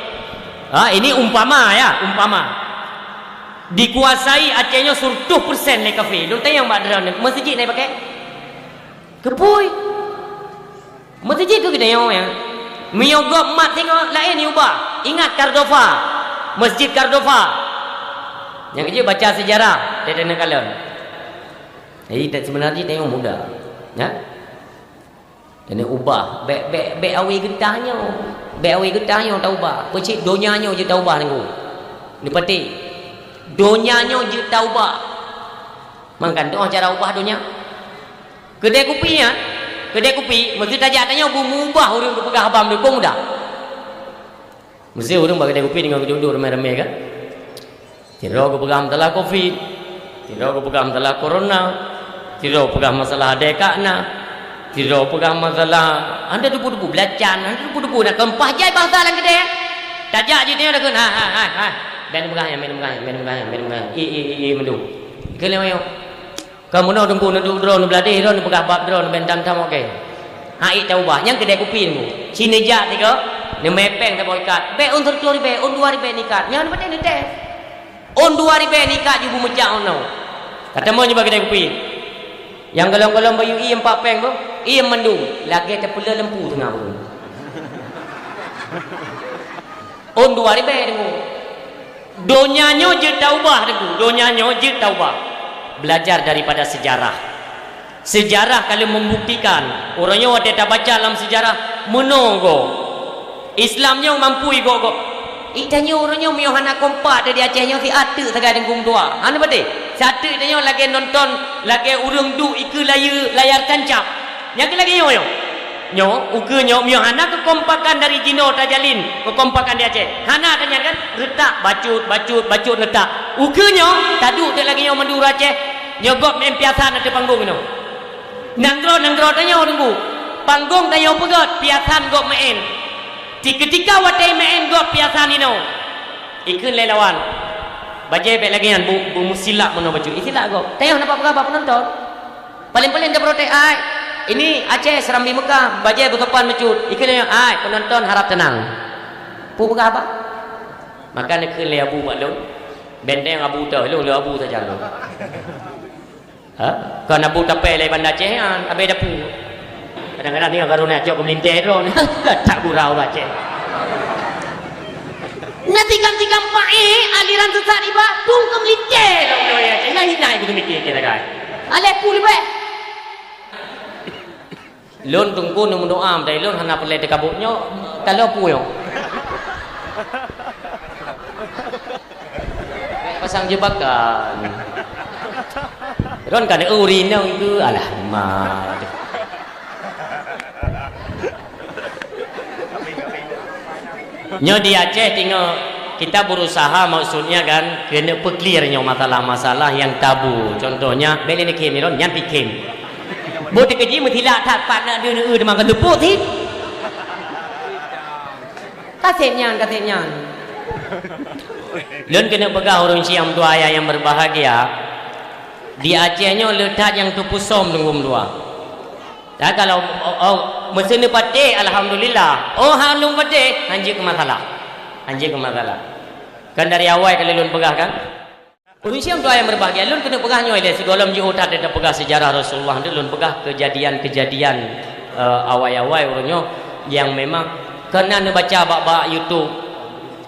Ha, ini umpama ya, umpama. Dikuasai Aceh nyoe seratus persen lé kafe. Lôn tanyong bak droeneuh, masjid na pakai? Keupeue? Masjid keu geutanyoe nyan. Meunyoe gob mat singoh laén iubah. Ingat Cordova. Masjid Cordova. Nyang keujeuet baca sejarah, dan neukalon. Jadi, seubeunajih tanyoe muda. Ya? Keuneuk ubah, bèk, bèk, bèk awe geutah nyoe. Bèk awe geutah nyoe taubah. Peucit donya nyoe jeuet taubah Teungku. Neupatéh. Donya nyoe jeuet taubah. Mangkan toh cara ubah donya. Keudè kupi nyan, keudè kupi, meuseuti tajak tanyoe beu meubah ureuëng geupeugah haba meudukong muda. Meusé ureuëng bak keudè kupi deungon geuduek-duek ramé-ramé kan? Sidroe geupeugah masalah covid, sidroe geupeugah masalah corona, sidroe peugah masalah adèe ka na, sidroe peugah masalah hana teupeu-teupeu beulacan, hana teupeu-teupeu na keumpah jai bahasa lam keudè. Tajak jih nyoe takheun, "Hai, hai, hai, hai. Bèk neupeugah nyan, bèk neupeugah nyan, bèk neupeugah nyan, bèk neupeugah nyan." I, i, i, i, meudong. Keu lé manyang. Ka meunoe Teungku neuduek droe neubeuladeh droe neupeugabat droe neuben tam-tam oke. Hai taubah nyang keudè kupi Teungku. Ci neujak tiga, neumè péng saboh ikat. Bèk ôn sireutoh ribèe, ôn dua ribèe nikat. Nyan patéh neutem. Ôn dua ribèe nikat ju beumeucak ôn nyoe. Ka tamong nyoe bak keudè kupi. Nyang golom-golom bayeue ié empat péng boh, ié mandum. Lagèe tapeuleueh lampu teungoh buleuen. Ôn dua ribèe, Teungku. Donya nyoe jeuet taubah, Teungku. Donya nyoe jeuet taubah. Belajar daripada sejarah. Sejarah ka lheueh membuktikan, uroe nyoe watèe tabaca lam sejarah, meunoe gob. Islam nyoe mampu igob-gob. Ih, tanyoe uroe nyoe meunyoe hana kompak di Aceh nyoe, siat teuk sagai Teungku meutuah. Hana patéh. Siat teuk tanyoe lagèe nonton, lagèe ureueng duek ikeue layar, layar tancap. Nyang keu lagèe nyoe, nyoe. Nyoe, ukeue nyoe, meunyoe hana keukompakan dari jinoe tajalin, keukompakan di Aceh. Hana tanyan kan? Retak, bacut, bacut, bacut, retak. Ukeue nyoe, taduek teuk lagèe nyoe Madura Aceh. Nyoe gob meu'en piasan ateueh panggong inoe. Nanggroe-nanggroe tanyoe, Teungku. Panggong tanyoe peugöt, piasan gob meu'en. Di keutika watèe meu'en gob piasan inoe, ikheun lé lawan, "Bajèe bèk lagèe nyan, bu-, bu meusilap meunoe bacut." Isilap gob. Tanyoe hana peugah bak peunonton. Paléng-paléng taprotes, "Ai, ini Aceh Serambi Mekah, bajèe beusopan bacut." Ikheun lé nyan, "Ai, peunonton harap teunang." Peue peugah bak? Maka neukheun lé Abu bak lôn, "Benteng Abu teuh, lôn le Abu sajan lôn." Ha? Kon Abu Tapè lé Banda Aceh nyan, abèe dapu. Kadang-kadang ni karu na cok keu meulintèe droe ni. Tak gurau ureueng Aceh. Na tikam-tikam paéh aliran sesat iba, tung keu meulintèe droe ureueng Aceh. Nah, hina ibu tu mikir kira kan. Alèh pu leubèh. Lôn Teungku neumeudoa, meudai lôn hana peureulèe teuka buet nyoe, taloe peue nyoe. Bèk pasang jebakan. Lôn ka neuuri nyoe itu, alah, ma. Nyoe di Aceh tingoh kita berusaha, maksudnya kan, keuneuk peuclear nyoe masalah-masalah nyang tabu. Contohnya, bèk lé neukhém lôn, nyan pih khém. Boh teukeji meusilak that pat na deuh neueu teuma ka teupok sit. Ka sép nyan, ka sép nyan. Lôn keuneuk peugah ureueng syiah meutuah ayah nyang berbahagia, di Aceh nyoe le that nyang teupeusöm deungon dua. Dah kalau, oh, oh, meuseu neupatéh, alhamdulillah. Oh, han lôn patéh, hanjeuet keu masalah. Hanjeuet keu masalah. Kan dari awai ka lôn peugah kan? Ureueng syiah meutuah nyang berbahagia, lôn keuneuk peugah nyoe lé, sigohlom jiôh that tapeugah sejarah Rasulullah, lôn peugah kejadian-kejadian, eh, awai-awai ureueng nyoe nyang memang keunan neubaca bak-bak YouTube.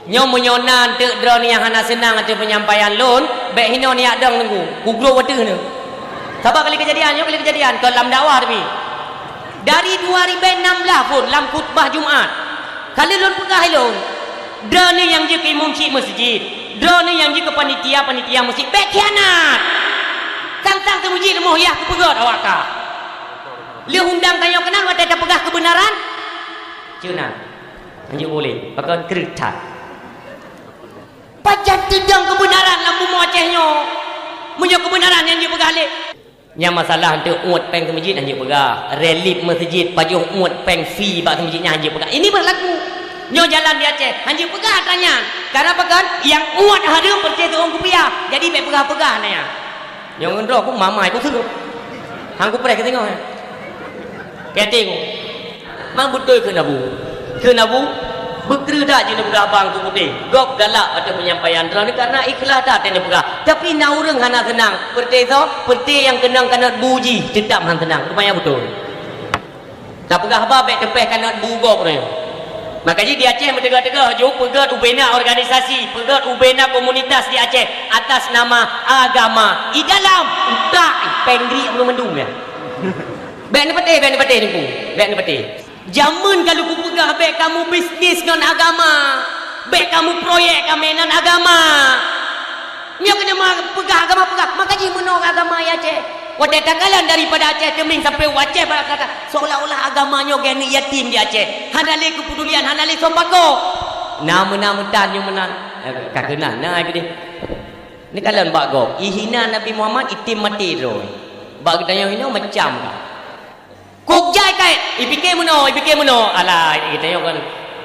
Nyoe meunyoe na eunteuk droeneuh nyang hana seunang ateueh penyampaian lôn, bèk hinoe neujak dong Teungku, kugrob ateueh neuh. Sabab kali keujadian, nyoe kali keujadian, kon lam dakwah tapi. Dari dua ribèe nam blah phon lam khutbah Jumat, ka lheueh lôn peugah lôn, droeneuh nyang jeuet keu imum chik meuseujid, droeneuh nyang jeuet keu panitia-panitia meuseujid, bèk khianat! Sang-sang teumeuji leumoh yah keupeugöt awak ka. Lheueh undang tanyoe keunan watèe tapeugah keubeunaran, ceunan. Hanjeuet boleh, pakon kreueh that. Pajan teudong keubeunaran lam bumoe Aceh nyoe? Meunyoe keubeunaran nyang jipeugah lé. Nyang masalah eunteuk uet pèng seumeujid hanjeuet peugah, relief meuseujid pajoh uet pèng fee bak seumeujid nyan hanjeuet peugah. Ini berlaku. Nyoe jalan di Aceh, hanjeuet peugah atra nyan. Karena pakon? Nyang uet hareuem peureté seuueng kupiah. Jadi bèk peugah-peugah atra nyan. Nyang ngon droe ku mamai ku seurup. Han kupreh keu singoh. Keu até ku. Mang beutôi kheun Abu. Kheun Abu, beukreueh that jeuet neupeugah bang Teungku Putéh. Gob galak ateueh penyampaian droeneuh karena ikhlas that neupeugah. Tapi na ureueng hana seunang. Peureté soe, peureté nyang keunong kanot bu jih, teutap han seunang. Rupanya beutôi. Tapeugah haba bèk teupèh kanot bu gob nyoe. Maka jih di Aceh meuteuga-teuga ju peugöt ubena organisasi, peugöt ubena komunitas di Aceh atas nama agama. I dalam utak, i péng grik bunoe mandum nyan. Bèk neupatéh, bèk neupatéh Teungku. Bèk neupatéh. Jameun ka lôn kupeugah bèk kamoe bisnis ngon agama. Bèk kamoe proyek kamoe ngon agama. Nyoe keuneuk meupeugah agama peugah, maka jih meunoe agama i Aceh. Watèe takalon daripada Aceh Teumieng sampai u Aceh Barat Selatan, seolah-olah agama nyoe geuneuk yatim di Aceh. Hana lé keupedulian, hana lé seumpako. Na meunan meutan nyoe meunan. Eh, ka keunan, na ai keudeh. Neukalon bak gob. Ihina Nabi Muhammad, item maté droe. Bak geutanyoe inoe macam ka. Kôb jai kai, ipike meunoe, ipike meunoe. Alah, geutanyoe kan,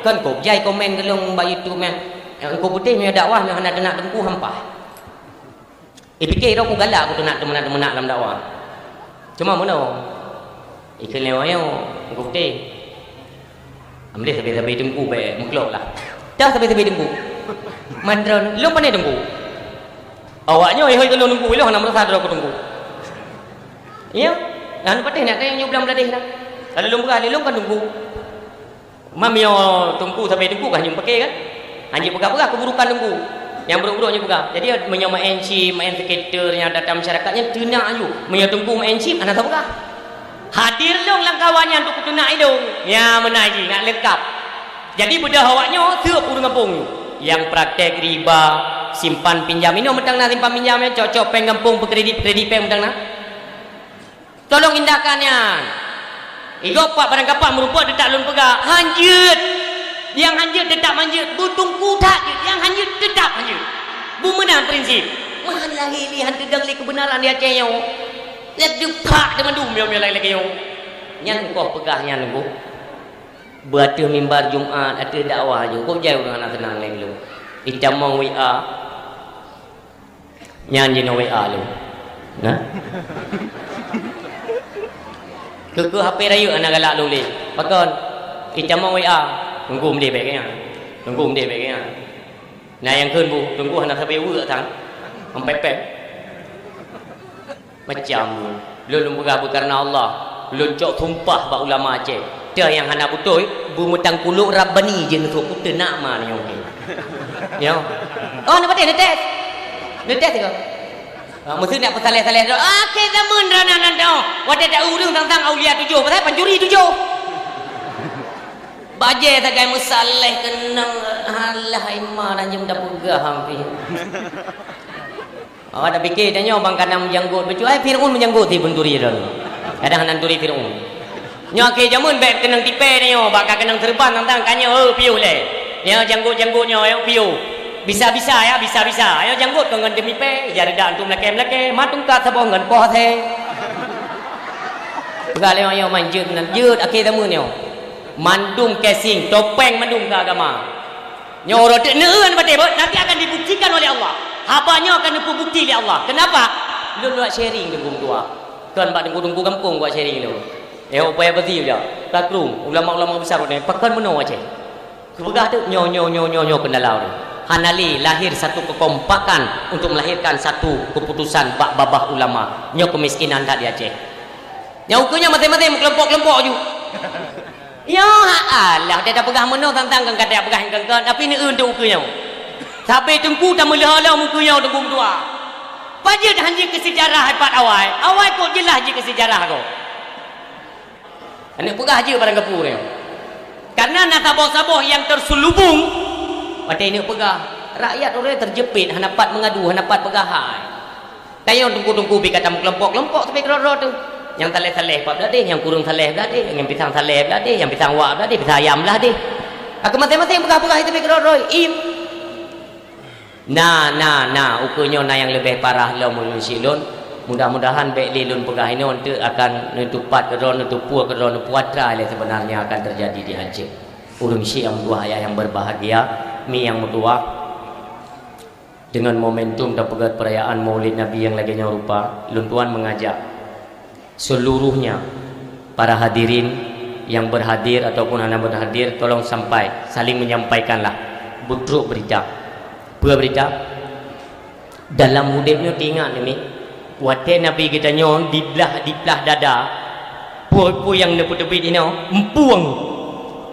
kan kôb jai komen keu lôn bak YouTube nyan. Nyang Teungku Putéh meunyoe dakwah nyoe hana teunak Teungku hampah. Ipike droe ku galak ku teunak teumeunak-teumeunak lam dakwah. Cuma meunoe, ikheun lé nyoe Teungku Putéh. Amleh sabe-sabe Teungku bèk meuklok lah. Dah sabe-sabe Teungku. Mandron, lôn pane Teungku. Awak nyoe ihôi keunoe Teungku, ilôn hana meurasa droe keu Teungku. Iya, hana patéh nak tanyong nyoe blang bladeh dah. Lalu lôn peugah lé lôn kan Teungku. Mam yo Teungku sabe Teungku kah nyoe pake kan? Hanjeuet peugah-peugah keuburukan Teungku. Nyang buruk-buruk nyan peugah. Jadi, meunyoe maén chip, maén skater nyang data masyarakat nyan teunak aju. Meunyoe Teungku maén chip, hana tapeugah. Hadir lôn lam kawan nyan untuk kuteunak ilôn. Nya meunan jih, ngat leungkab. Jadi, beudôh awak nyoe seueb ureuëng gampông nyoe. Nyang praktek riba, simpan pinjam. Inoe mantong na simpan pinjam, ya, cok-cok péng gampông, peukredit-peukredit péng mantong na. Tolong indahkan nyan. Igoe pat barang kapah meurumpok teutap lôn peugah, hanjeuet. Nyang hanjeuet teutap hanjeuet, beuteungku that jeuet, nyang hanjeuet teutap hanjeuet. Beumeunang prinsip. Meuhan lahé lé han teudong lé keubeunaran di Aceh nyoe. Nyan deupak teumandum nyoe lagée-lagée nyoe. Nyan koh peugah nyan, Teungku. Beu ateueh mimbar Jumat, ateueh dakwah nyoe, kok jai ureuëng hana seunang lé lôn. Itamong W A. Nyan jinoe W A lôn. Nah. Keu-keu H P rayeuk hana galak lôn lé. Pakon? Itamong W A. Teungku meude bék nyan. Teungku meude bék nyan. Na nyang kheun bu, Teungku hana sabe weuek sang. Ampépép. Macam lôn, lôn peugah beukareuna Allah. Lôn cok sumpah bak ulama Aceh. Teuh nyang hana beutôi, beumeutangkulok Rabbani jeuet neusok kuteunak ma nyoe. Nyoe. Oh, neupatéh, neutés. Neutés iko. Ha, meusti nak peusaleh-saleh droe. Akhé zaman droe nan, nan droe. Watée ta ureuëng sang-sang aulia tujoh, pasal pancuri tujoh. Bajée sagai meusaleh keunong, alah, ima dan jeuem tapeugah hampir. Awak tapike tanyoe bang kana meujanggot bacut, ai Fir'aun meujanggot ti peuturi droe. Kadang hana turi Fir'aun. Nyoe akhé jameun bék keunong tipée tanyoe, bak ka keunong seureuban tantang ka nyoe, oh, piôh lé. Nyoe janggot-janggot nyoe, oh, piôh. Bisa-bisa ya, bisa-bisa. Nyoe janggot kon ngon demi pée, ija reudak antum lakée-lakée, ma tungkat saboh ngon poh asée. Peugah lé nyoe manjeuet nan jeuet akhé jameun nyoe. Mandum casing, topeng mandum keu agama. Nyoe uroe teuk neueu patéh beuet, tapi akan dibuktikan oleh Allah. Haba nyoe akan neupeubukti lé Allah. Kenapa? Lôn buat sharing di bumbua. Kon bak teungku-teungku gampông buat sharing lôn. Eh, upaya beuti uja. Takrum, ulama-ulama besar udah pakon meunoe Aceh. Kupeugah tu nyoe, nyoe, nyoe, nyoe, nyoe keundala udah. Hana lé lahir satu kekompakan untuk melahirkan satu keputusan bak babah ulama. Nyoe kemiskinan that di Aceh. Nyang ukeue nyan maséng-maséng meukelompok-kelompok ju. Ya Allah, dah tapeugah meunoe tantang keu kata peugah nyang keu-keu, tapi neueu untuk ukeue nyoe. Sabe teungku tameuleuha lom ukeue nyoe teungku meutuah. Pajan hanjeuet keu seujarah ipat awai, awai kok jeulaih jih keu seujarah ko. Aneuk peugah jeuet barang gapu nyoe. Karena na saboh-saboh nyang terselubung, watée aneuk peugah, rakyat uroe terjepit hana pat meungadu, hana pat peugah hai. Tanyoe teungku-teungku pih ka tameukelompok-kelompok sabe keudroe-droe teuh. Nyang saleh-saleh pat blah deh, nyang kureueng saleh blah deh, nyang pisang saleh blah deh, nyang pisang wak blah deh, pisang ayam blah deh. Ka keu maséng-maséng peugah-peugah sabe keudroe-droe. Im. Na, na, na, ukeue nyoe na nyang leubeh parah lom ulôn syiek lôn. Mudah-mudahan bék lé lôn peugah inoe eunteuk akan neutupat keudroe, neutupue keudroe, neupuatra lé sebenarnya akan terjadi di Aceh. Ureuëng syiek nyang meutuah, ayah nyang berbahagia, mi nyang meutuah. Deungon momentum tapeugét peurayaan Maulid Nabi nyang lagée nyoe rupa, lôn tuan mengajak seluruhnya para hadirin yang berhadir ataupun hana berhadir, tolong sampai, saling menyampaikanlah. Beutrok beurita. Peue beurita? Dalam udeb nyoe teuingat nyoe mi, watée Nabi geutanyoe diblah, diplah dada, peue-peue nyang neupeuteubiet inoe, empueng.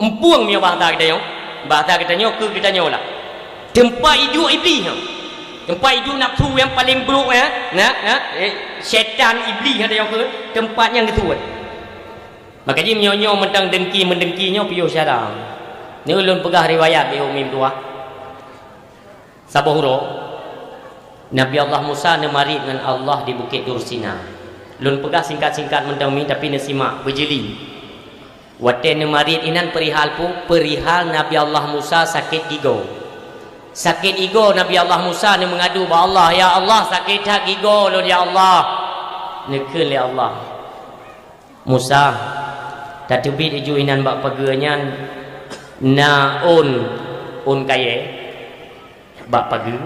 Empueng meunyoe bahasa geutanyoe. Bahasa geutanyoe keu geutanyoe lah. Teumpat iduek Iblih nyoe. Teumpat iduek nafsu nyang paleng brok nyan, na, na, eh, syaitan Iblih nyan tanyoe keu teumpat nyang geusuet. Maka jih meunyoe nyoe mantong dengki meudengki nyoe piôh syara. Nyoe ulôn peugah riwayat di Umi Meutuah. Saboh uroe, Nabi Allah Musa neumarit ngon Allah di Bukét Tursina. Lôn peugah singkat-singkat mantong mi, tapi neusimak beujeuli. Watée neumarit inan peurihal peue? Peurihal Nabi Allah Musa sakét gigoe. Sakét gigoe Nabi Allah Musa neumeungadu bak Allah, "Ya Allah, sakét that gigoe lôn, ya Allah." Neukheun lé Allah, "Musa, tateubiet laju inan bak pageue nyan na ôn, ôn kayée." Bak pageue,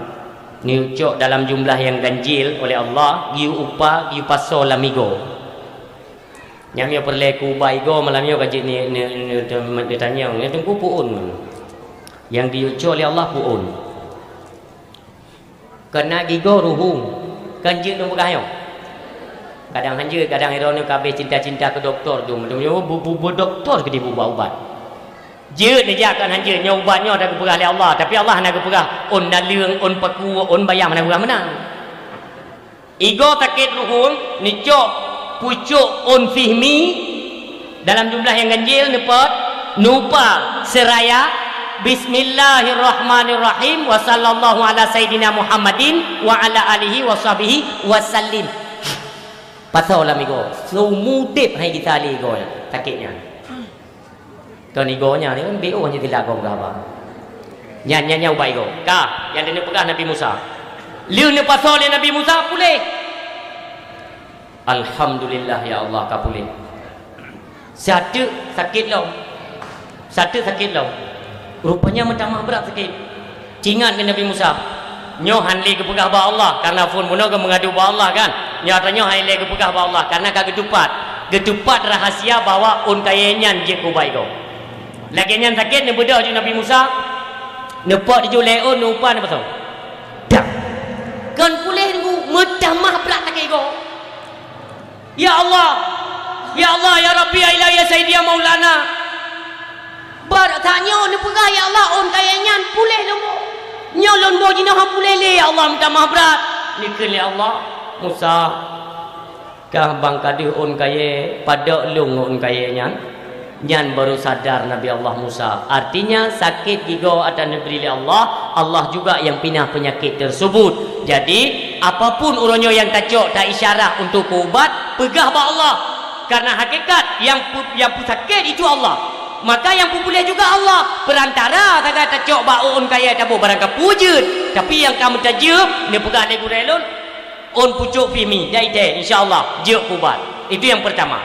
neuyue cok dalam jumlah nyang ganjil oleh Allah, geuyue upa, geuyue pasoe lam igoe. Nyan meunyoe peureulée keu uba igoe malam nyoe ka jeuet ni, ni, ni, ni, neutanyong, nyoe teungku peue ôn. Nyang geuyue cok lé Allah peue ôn. Keunan gigoe ruhueng, kan jeuet lôn peugah nyoe. Kadang hanjeuet, kadang droeneuh ka habéh cinta-cinta keu dokto tu, bu, bu, bu dokto keu jih ubat-ubat. Jeuet neujak kon han jeuet, nyoe ubat nyoe ka geupeugah lé Allah, tapi Allah hana geupeugah ôn naleueng, ôn paku, ôn bayam, hana geupeugah meunan. Igoe sakét ruhueng, neucok pucôk ôn fihmi dalam jumlah nyang ganjil, neupot, neuupa seuraya, "Bismillahirrahmanirrahim, wa sallallahu ala sayyidina Muhammadin wa ala alihi wa sahbihi wa sallim." Pasoe lam igoe, seumudeb hai gisa lé igoe nyan, sakét nyan. Kon igoe nyan, kan B O hana silap gob gaba. Nyan, nyan, nyan ubat igoe. Ka, nyang leuneuk peugah Nabi Musa. Lheueh neupasoe lé Nabi Musa, puléh. Alhamdulillah, ya Allah, ka puléh. Sateuk sakét lom. Sateuk sakét lom. Rupanya meutamah brat sakét. Ingat keu Nabi Musa, nyoe han lé geupeugah bak Allah, karena phon bunoe geumeungadu bak Allah, kan? Nyoe ata nyoe han lé geupeugah bak Allah, karena ka geutupat. Geutupat rahasia bahwa ôn kayèe nyan jeuet keu ubat igoe. Lagèe nyan sakét, neubeudôh ju Nabi Musa, neupot ju lé ôn, neuupa, neupasoe. Dak. Kon puléh, meutamah brat sakét igoe. Ya Allah, ya Allah, ya Rabbi, ya Ilahi, ya Sayyidi, ya Maulana. Bak tanyoe neupeugah, "Ya Allah, ôn kayèe nyan puléh lom." Nyoe lôn boh jinoe han puléh lé, ya Allah, meutamah brat. Neukheun lé Allah, "Musa, kah bang ka deuh ôn kayèe, padok lôn ngon ôn kayèe nyan?" Nyan baru sadar Nabi Allah Musa. Artinya, sakét gigoe ata neubri lé Allah, Allah juga nyang pinah peunyakét teusebut. Jadi, apapun uroe nyoe nyang tacok, ta isyarah untuk keu ubat, peugah bak Allah. Karena hakikat nyang pu-, nyang peusakét itu Allah. Maka nyang peupuléh juga Allah. Perantara sagai tacok bak ôn kayèe taboh barang ka peue jeuet. Tapi nyang ka meutajeuem, neupeugah lé gurèe lôn, ôn pucôk fihmi, dai teh, insya Allah, jeuet keu ubat. Itu nyang pertama.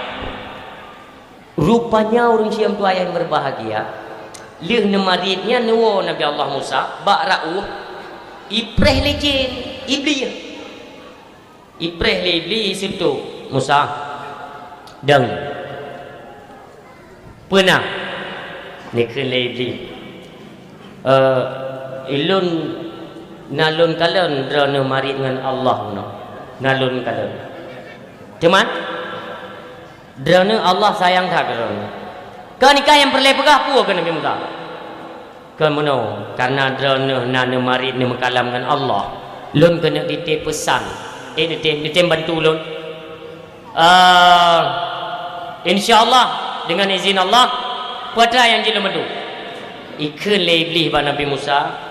Rupanya ureueng syiek meutuah nyang berbahagia, lheueh neumarit nyan neuwoe Nabi Allah Musa bak rot ueh, ipreh lé jén, Iblih. Ipreh lé Iblih, iseutok, "Musa, dong." "Peue na?" Neukheun lé Iblih, "Eh, ulôn na lôn kalon droeneuh marit ngon Allah bunoe. Na lôn kalon. Teuma, droeneuh Allah sayang that keu droeneuh." Kon nyan nyang peureulèe peugah peue keu Nabi Musa? Kon meunoe, karena droeneuh na neumarit neumeukalam ngon Allah, lôn keuneuk titip peusan. Titip, titip, titip bantu lôn. Eh, insya Allah, dengan izin Allah, peue atra nyang jeuet lôn bantu. Ikheun lé Iblih bak Nabi Musa,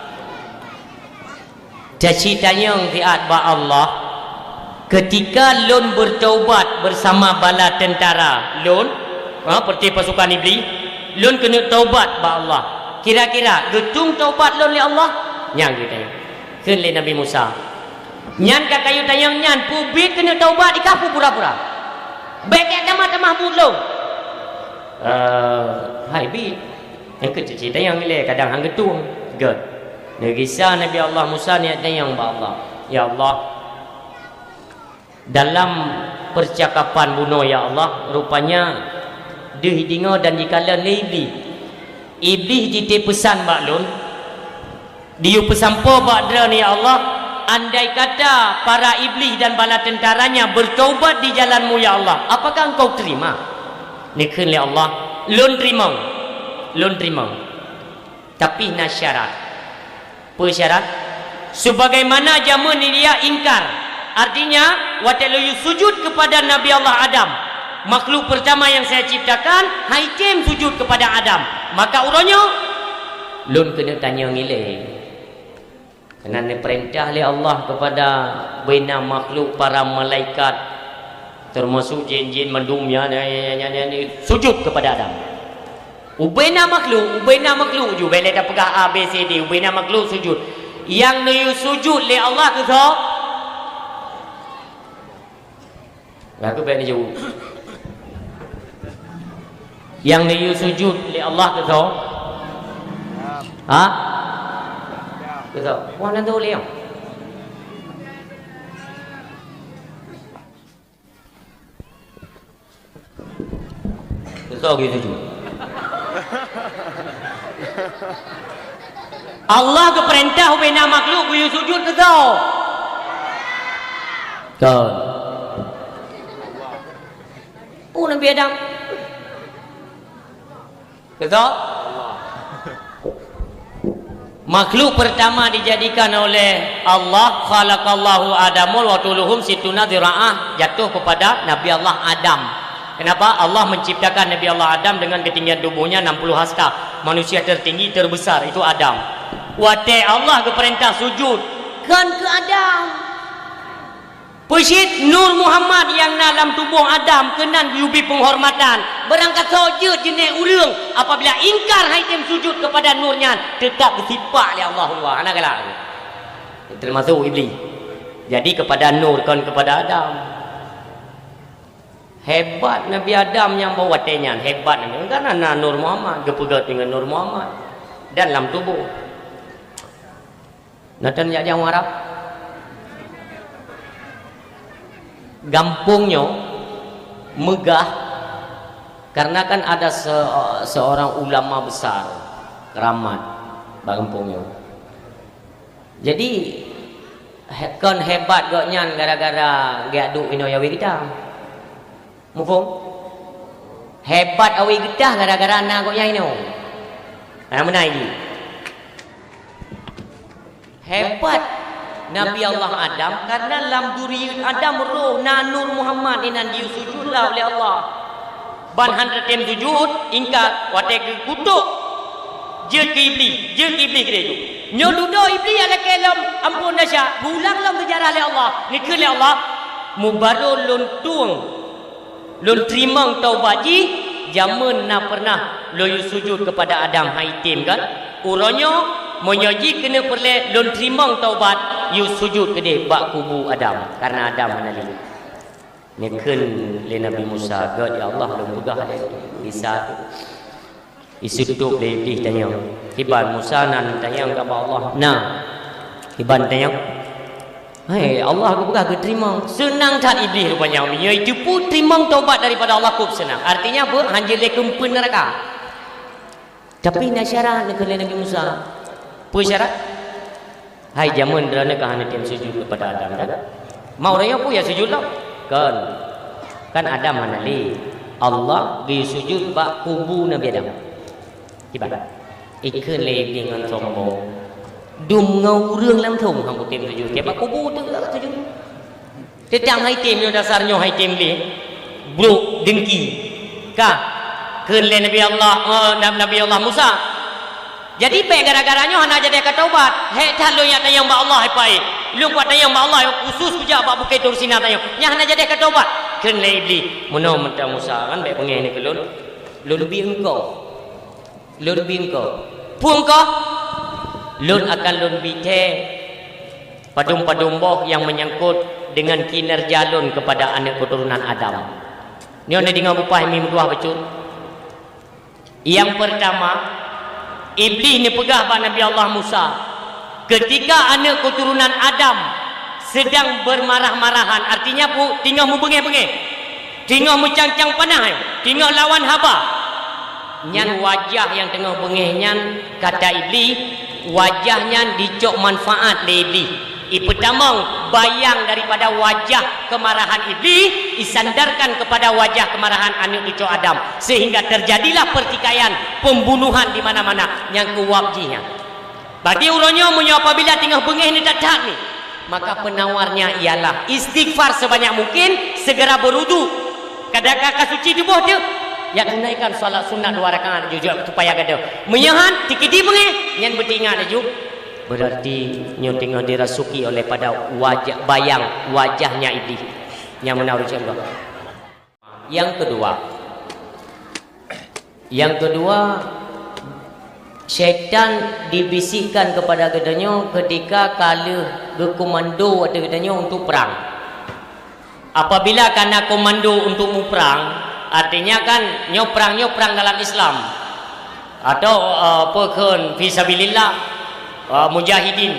Taci tanyong siat bak Allah, ketika lôn bertaubat bersama bala tentara lôn, ha, seperti pasukan Iblih, lôn keuneuk taubat bak Allah. Kira-kira geutueng taubat lôn lé Allah? Nyan geutanyong. Kheun lé Nabi Musa, "Nyan ka kayue tanyong nyan, peue biet keuneuk taubat, i kah peue pura-pura?" "Bèk tamah-tamah buet lôn." "Eh, hai biet." Nyang keu cit-cit tanyong ilèe, kadang han geutueng. Gèt. Neugisa Nabi Allah Musa neujak tanyong bak Allah, "Ya Allah, dalam percakapan bunoe, ya Allah, rupanya deuh jideungö dan jikalon lé Iblih. Iblih jitip peusan bak lôn, diyue peusampoe bak droeneuh, ya Allah, andai kata para Iblih dan bala tentaranya bertaubat di jalan-Mu, ya Allah, apakah Engkau terima?" Neukheun lé Allah, "Lôn teurimong, lôn teurimong. Tapi na syarat." "Peue syarat?" "Sebagaimana jameun Iblih ingkar, artinya, watèe lôn yue sujud kepada Nabi Allah Adam, makhluk pertama yang saya ciptakan, han item sujud kepada Adam. Maka uroe nyoe, lôn keuneuk tanyong ilèe." Karena neupeurintah lé Allah kepada bubena makhluk, para malaikat, termasuk jin-jin mandum nyan, nyan, nyan, nyan, nyan, sujud kepada Adam. Bubena makhluk, bubena makhluk ju, bèk lé tapeugah A, B, C, D, bubena makhluk sujud. Nyang neuyue sujud lé Allah keu soe? Lagu bèk neujaweueb. Nyang neuyue sujud lé Allah keu soe? Ha? Keu soe? Wan nyan tu lé nyoe. Keu soe geuyue sujud? Allah geupeurintah bubena makhluk geuyue sujud keu soe? Kon. Peue Nabi Adam? Keu soe? Makhluk pertama dijadikan oleh Allah, khalaqallahu Adamul wa tuluhum situna dzira'ah, jatuh kepada Nabi Allah Adam. Kenapa? Allah menciptakan Nabi Allah Adam dengan ketinggian tubuhnya enam puluh hasta. Manusia tertinggi, terbesar, itu Adam. Watée Allah geupeurintah sujud, kon keu Adam. Peucit Nur Muhammad nyang na lam tuboh Adam keunan geubri peunghormatan. Beurangkasoe jeuet jeunèh ureuëng apabila ingkar han item sujud keupada Nur nyan, teutap geusipak lé Allah, hana galak. Teumasok Iblih. Jadi keupada Nur, kon keupada Adam. Hebat Nabi Adam nyang bak watée nyan, hebat Nabi. Karena na Nur Muhammad, geupeugét deungon Nur Muhammad dan lam tuboh. Natan jak jauh Arab. Gampông nyoe meugah karena kan ada se-, seorang ulama besar, keramat, bak gampông nyoe. Jadi, he-, kon hebat gobnyan gara-gara geujak duek inoe awai geutah. Muphom? Hebat awai geutah gara-gara na gobnyan inoe. Hana meunan jih. Hebat Nabi Allah Adam karena lam duriyat Adam roh na Nur Muhammad inan jisujudlah oleh Allah. Ban han teutem sujud, ingkar, watée geukutok, jeuet keu Iblih, jeuet keu Iblih keudeh jih. Nyoe dudoe Iblih nyang lakée lom amphon desya, geuulang lom seujarah lé Allah. Neukheun lé Allah, "Mubarô lôn tueng, lôn teurimong taubat jih, jameun na peureunah lôn yue sujud keupada Adam, han item kan? Uroe nyoe, meunyoe jih keuneuk peureulée lôn teurimong taubat, yue sujud keudeh bak kubu Adam, karena Adam hana lé." Neukheun lé Nabi Musa, "Gét, ya Allah, lôn peugah lé Isa." Isutôb lé Iblih tanyong. Kiban Musa nan tanyong keu Allah? Na. Kiban tanyong? Hai, Allah geupeugah geuteurimong. Seunang that Iblih rupanya. Meunyoe jiteupeue teurimong taubat daripada Allah kôb seunang. Artinya apa? Hanjeuet lé keumpeuet neuraka. Tapi na syarat neukheun lé Nabi Musa. Peue syarat? Hai jameun droeneuh ka hana tem sujud keupada Adam, kan? Ma ureuëng nyoe peue nyang sujud lom? Kon. Kan Adam hana lé. Allah geusujud bak kubu Nabi Adam. Kiban? Ikheun lé Iblih ngon sombong. Dum ngon ureuëng lam thôn hana tem sujud. Kiban kubu teuh sujud. Teutang han item nyoe dasar nyoe han item lé. Brok dengki. Ka. Kheun lé Nabi Allah, eh, Nab-, Nabi Allah Musa. Jadi bék gara-gara nyoe hana jadi ka taubat. Hék that lôn jak tanyong bak Allah ipai. Lôn kuat tanyong bak Allah khusus kujak bak Bukét Tursina tanyong. Nyan hana jadi ka taubat. Kheun lé Iblih, "Meunoe mantong Musa kan bék beungéh ni keu lôn. Lôn bi engkau." Lôn bi engkau. Peue engkau? Lôn akan lôn bi thée padum-padum boh nyang meunyangkot deungon kinerja lôn keupada aneuëk keuturonan Adam. Nyoe neudeungoe bupah mi meutuah bacut. Nyang peurtama, Iblih neupeugah bak Nabi Allah Musa, keutika aneuëk keuturonan Adam seudang beumarah-marahan, artinya pu-, teungoh meubeungéh-beungéh. Teungoh meucang-cang panah, teungoh lawan haba. Nyan wajah nyang teungoh beungéh nyan, kata Iblih, wajah nyan jicok manfaat lé Iblih. Ipeutamong bayang daripada wajah keumarahan Iblih, isandarkan keupada wajah keumarahan aneuëk cucoe Adam, sehingga terjadilah pertikaian, pembunuhan di mana-mana nyang keuwab jih nyan. Bagi uroe nyoe, meunyoe apabila teungoh beungéh ni that-that ni, maka penawarnya ialah istighfar sebanyak mungkin, segera berwudu. Kada ka, ka suci tuboh teuh, ya tunaikan salat sunat dua rakaat jujur supaya gadoh. Meunyoe han, teukeudi beungéh, nyan beuteuingat laju. Berarti nyoe teungoh dirasuki oleh pada wajah, bayang wajahnya Iblih. Nyang meunan ureuëng Allah. Yang kedua, yang kedua, syaitan dibisikkan kepada geutanyoe ketika ka lheueh geukomando ateueh geutanyoe untuk perang. Apabila ka na komando untuk muprang, artinya kan nyoe prang, nyoe prang dalam Islam. Atau, eh, apa kheun fi sabilillah, eh, mujahidin,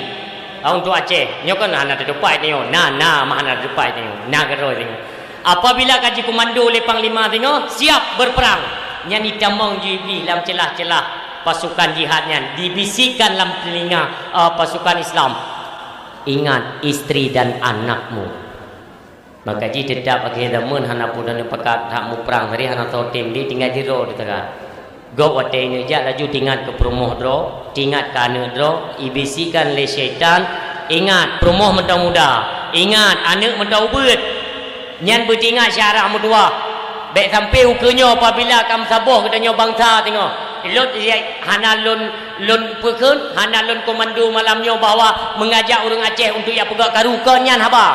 eh, untuk Aceh. Nyoe kan hana teutupai nyoe. Na, na, mah hana teutupai nyoe. Na keudroe nyoe. Apabila ka jikomando lé panglima singoh, siap berperang. Nyan itamong ju Iblih lam celah-celah pasukan jihad nyan. Dibisikkan lam telinga, eh, pasukan Islam. Ingat istri dan anakmu. Maka jih teutap akhé zaman hana peue dan pakat hak muprang, hari hana soe tem, di tinggai sidroe di teuka. Gob watée nyoe jak laju teuingat keu peurumoh droe, teuingat keu aneuëk droe, ibisikan lé syaitan, "Ingat, peurumoh mantong muda, ingat, aneuëk mantong ubeuet." Nyan beuteuingat syarah meutuwah. Bék sampai ukeue nyoe apabila ka meusaboh geutanyoe bansa teungoh. Lôn hana lôn, lôn peukheun, hana lôn komando malam nyoe bahwa meungajak ureuëng Aceh untuk jak peugah karu, kon nyan haba.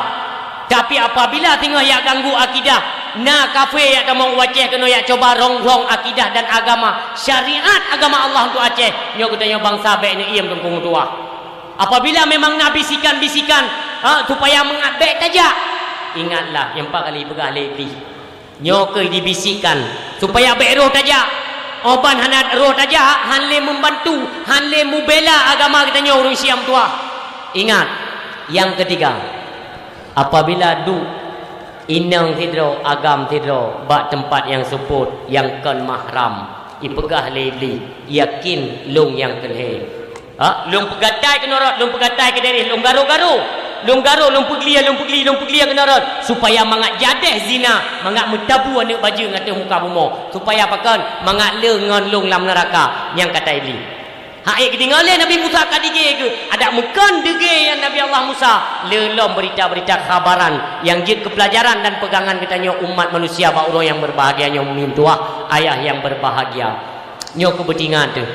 Tapi apabila singoh jak ganggu akidah, na kafé jak tamong u Aceh keunoe jak cuba rong-rong akidah dan agama, syariat agama Allah untuk Aceh, nyoe geutanyoe bansa bék neuiem teungku meutuwah. Apabila memang na bisikan-bisikan, ha, supaya meungat bék tajak, ingatlah nyang pat kali peugah lé Iblih. Nyoe keuh dibisikkan supaya bék roh tajak. Óh ban hana roh tajak, han lé membantu, han lé mubela agama geutanyoe ureuëng Syiah meutuwah. Ingat, nyang keutiga, apabila duek inong sidroe, agam sidroe bak teumpat nyang seupôt nyang kon mahram, ipeugah lé Iblih, "Yakin lôn nyang keu lhée." Ha, lôn peugatai keunoe rot, lôn peugatai keudeh, lôn garo-garo. Lôn garo, lôn peuglia, lôn peugli, lôn peuglia keunoe rot, supaya mangat jadeh zina, mangat meutabu aneuëk bajeueng ateueh muka bumoe, supaya pakon, mangat le ngon lôn lam neuraka. Nyang kata Iblih. Hai geudeungoe lé Nabi Musa ka digée geuh, adak meukon deugée nyan Nabi Allah Musa, le lom beurita-beurita khabaran nyang jeuet keu peulajaran dan peugangan geutanyoe umat manusia bak uroe nyang beurbahagia nyoe, meumintuah ayah nyang beurbahagia. Nyoe keuh beuteuingat teuh.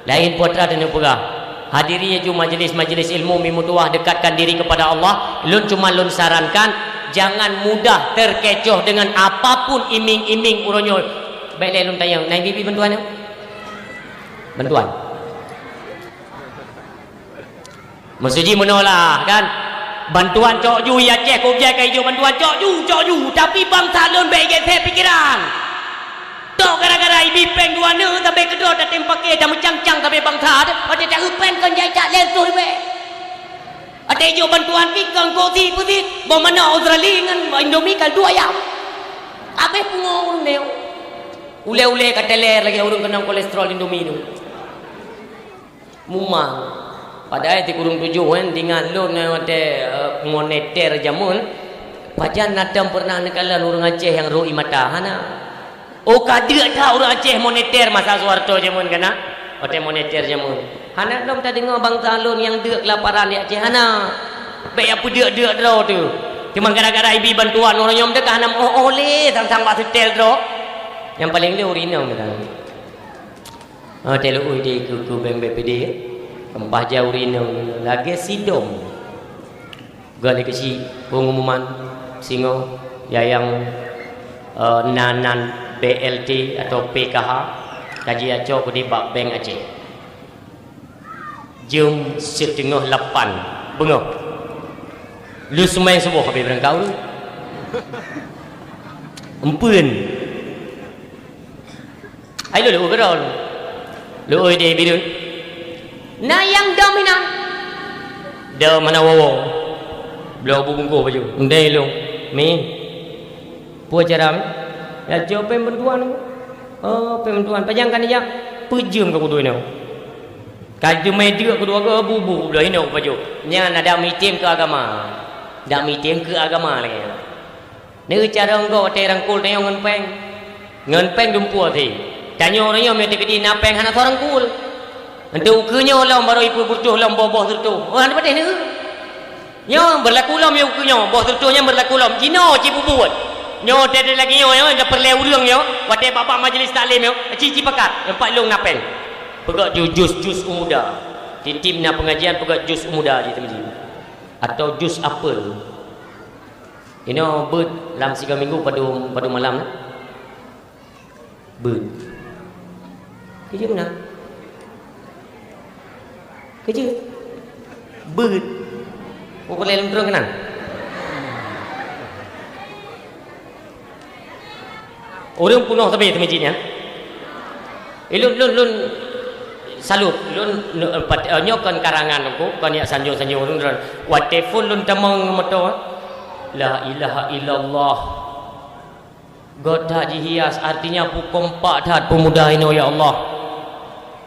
Laén peue atra teuneuk peugah. Hadiri laju majelis-majelis ilmu, mi meutuwah dekatkan diri kepada Allah. Lôn cuma lôn sarankan, jangan mudah terkecoh dengan apapun iming-iming uroe nyoe. Bék lé lôn tanyong, na ibi-ibi bantuan nyoe? Bantuan. Meusuji meunoe lah, kan? Bantuan cok ju, ya Aceh, kujai ka ijok bantuan cok ju, cok ju. Tapi bansa lôn bék geuseh pikeran. Tok gara-gara ibi péng dua neuk sabe keudroe tatem paké, tameucang-cang sabe bansa, watée taeu péng kon jai cak lén toh ribée. Watée ijok bantuan pi kon kosi peusit, boh manok Australia ngon Indomie kal dua ayam. Abéh pungo ureuëng nyoe. Ulée-ulée ka teler lagée ureuëng keunong kolesterol Indomie nyoe. Mumang. Padahai di kurung tujoh kan, ingat lôn, eh, watée, eh, moneter jameun, pajan na tom peureunah neukalon ureuëng Aceh nyang rhot ie mata, hana. Oh, ka deuk that ureuëng Aceh moneter masa Soeharto jameun kana? Watée moneter jameun. Hana lom tadeungoe bansa lôn nyang deuk kelaparan di Aceh, hana. Bék nyang peudeuk-deuk droe teuh. Cuma gara-gara ibi bantuan ureuëng nyoe teuka hana meuoh-oh lé sang-sang bak seutée droe. Nyang paleng lé ureuëng inong teuka. Ah, teuh leuôi deh keu, keu bank B P D, keumah jauh rinong lagée sidom. Geuh lé keuchik pengumuman singoh nyang, eh, nan, nan B L T atau P K H, ka jiacoe keudeh bak bank Aceh. Jeuem siteungoh lapan beungoh. Lheueh seumayang suboh habéh beurangkat ureuëng. Empeuen. Ai lôn leuôi keudroe. Leuôi deh bireuen. Na nyang dom inan. Dom hana woe-woe. Bloe bubungkoh baju. Ndai lôn. Mi. Peue cara mi? Ya, jok péng bantuan. Oh, péng bantuan. Pajan ka neujak? Peue jeuem ka kuduek inoe. Ka teumé deuk keudua goe bubu bloe inoe baju. Nyan adak meuitem keu agama. Dak meuitem keu agama lagée nyan. Neu cara ngon watée rangkul tanyoe ngon péng. Ngon péng dumpeue thé. Tanyoe uroe nyoe meunyoe teukeudi na péng hana soe rangkul. Enteuk ukeue nyoe lom barô ipeubutoh lom boh-boh sireutoh. Oh, hana patéh neu. Nyoe beurlaku lom nyoe ukeue nyoe, boh sireutoh nyan beurlaku lom. Jinoe ci bubuet. Nyoe teuh lagée nyoe, nyoe, nyoe peureulée ureuëng nyoe, watée bak-bak majelis taklim nyoe, ci, ci pakat, nyoe pat lôn na péng. Peugah ju-, jus, jus umuda. Tieb-tieb na pengajian peugah jus umuda di teumpat. Atau jus apel. Inoe beuet lam sigoe minggu padum, padum malam na? Beuet. Keujeuet meunan. Keujeuet. Beuet. Pokok lé lôn treun keunan. Ureuëng peunoh sabe teumijit nyan. Eh, lôn, lôn, lôn salut. Lôn, lôn, eh, pat-, eh, nyoe kon karangan lôn, kon yak sanjong-sanjong lôn, lôn. Watée phon lôn tamong moto, eh. La ilaha illallah. Göt that jihias, artinya peukompak that peumuda inoe, ya Allah.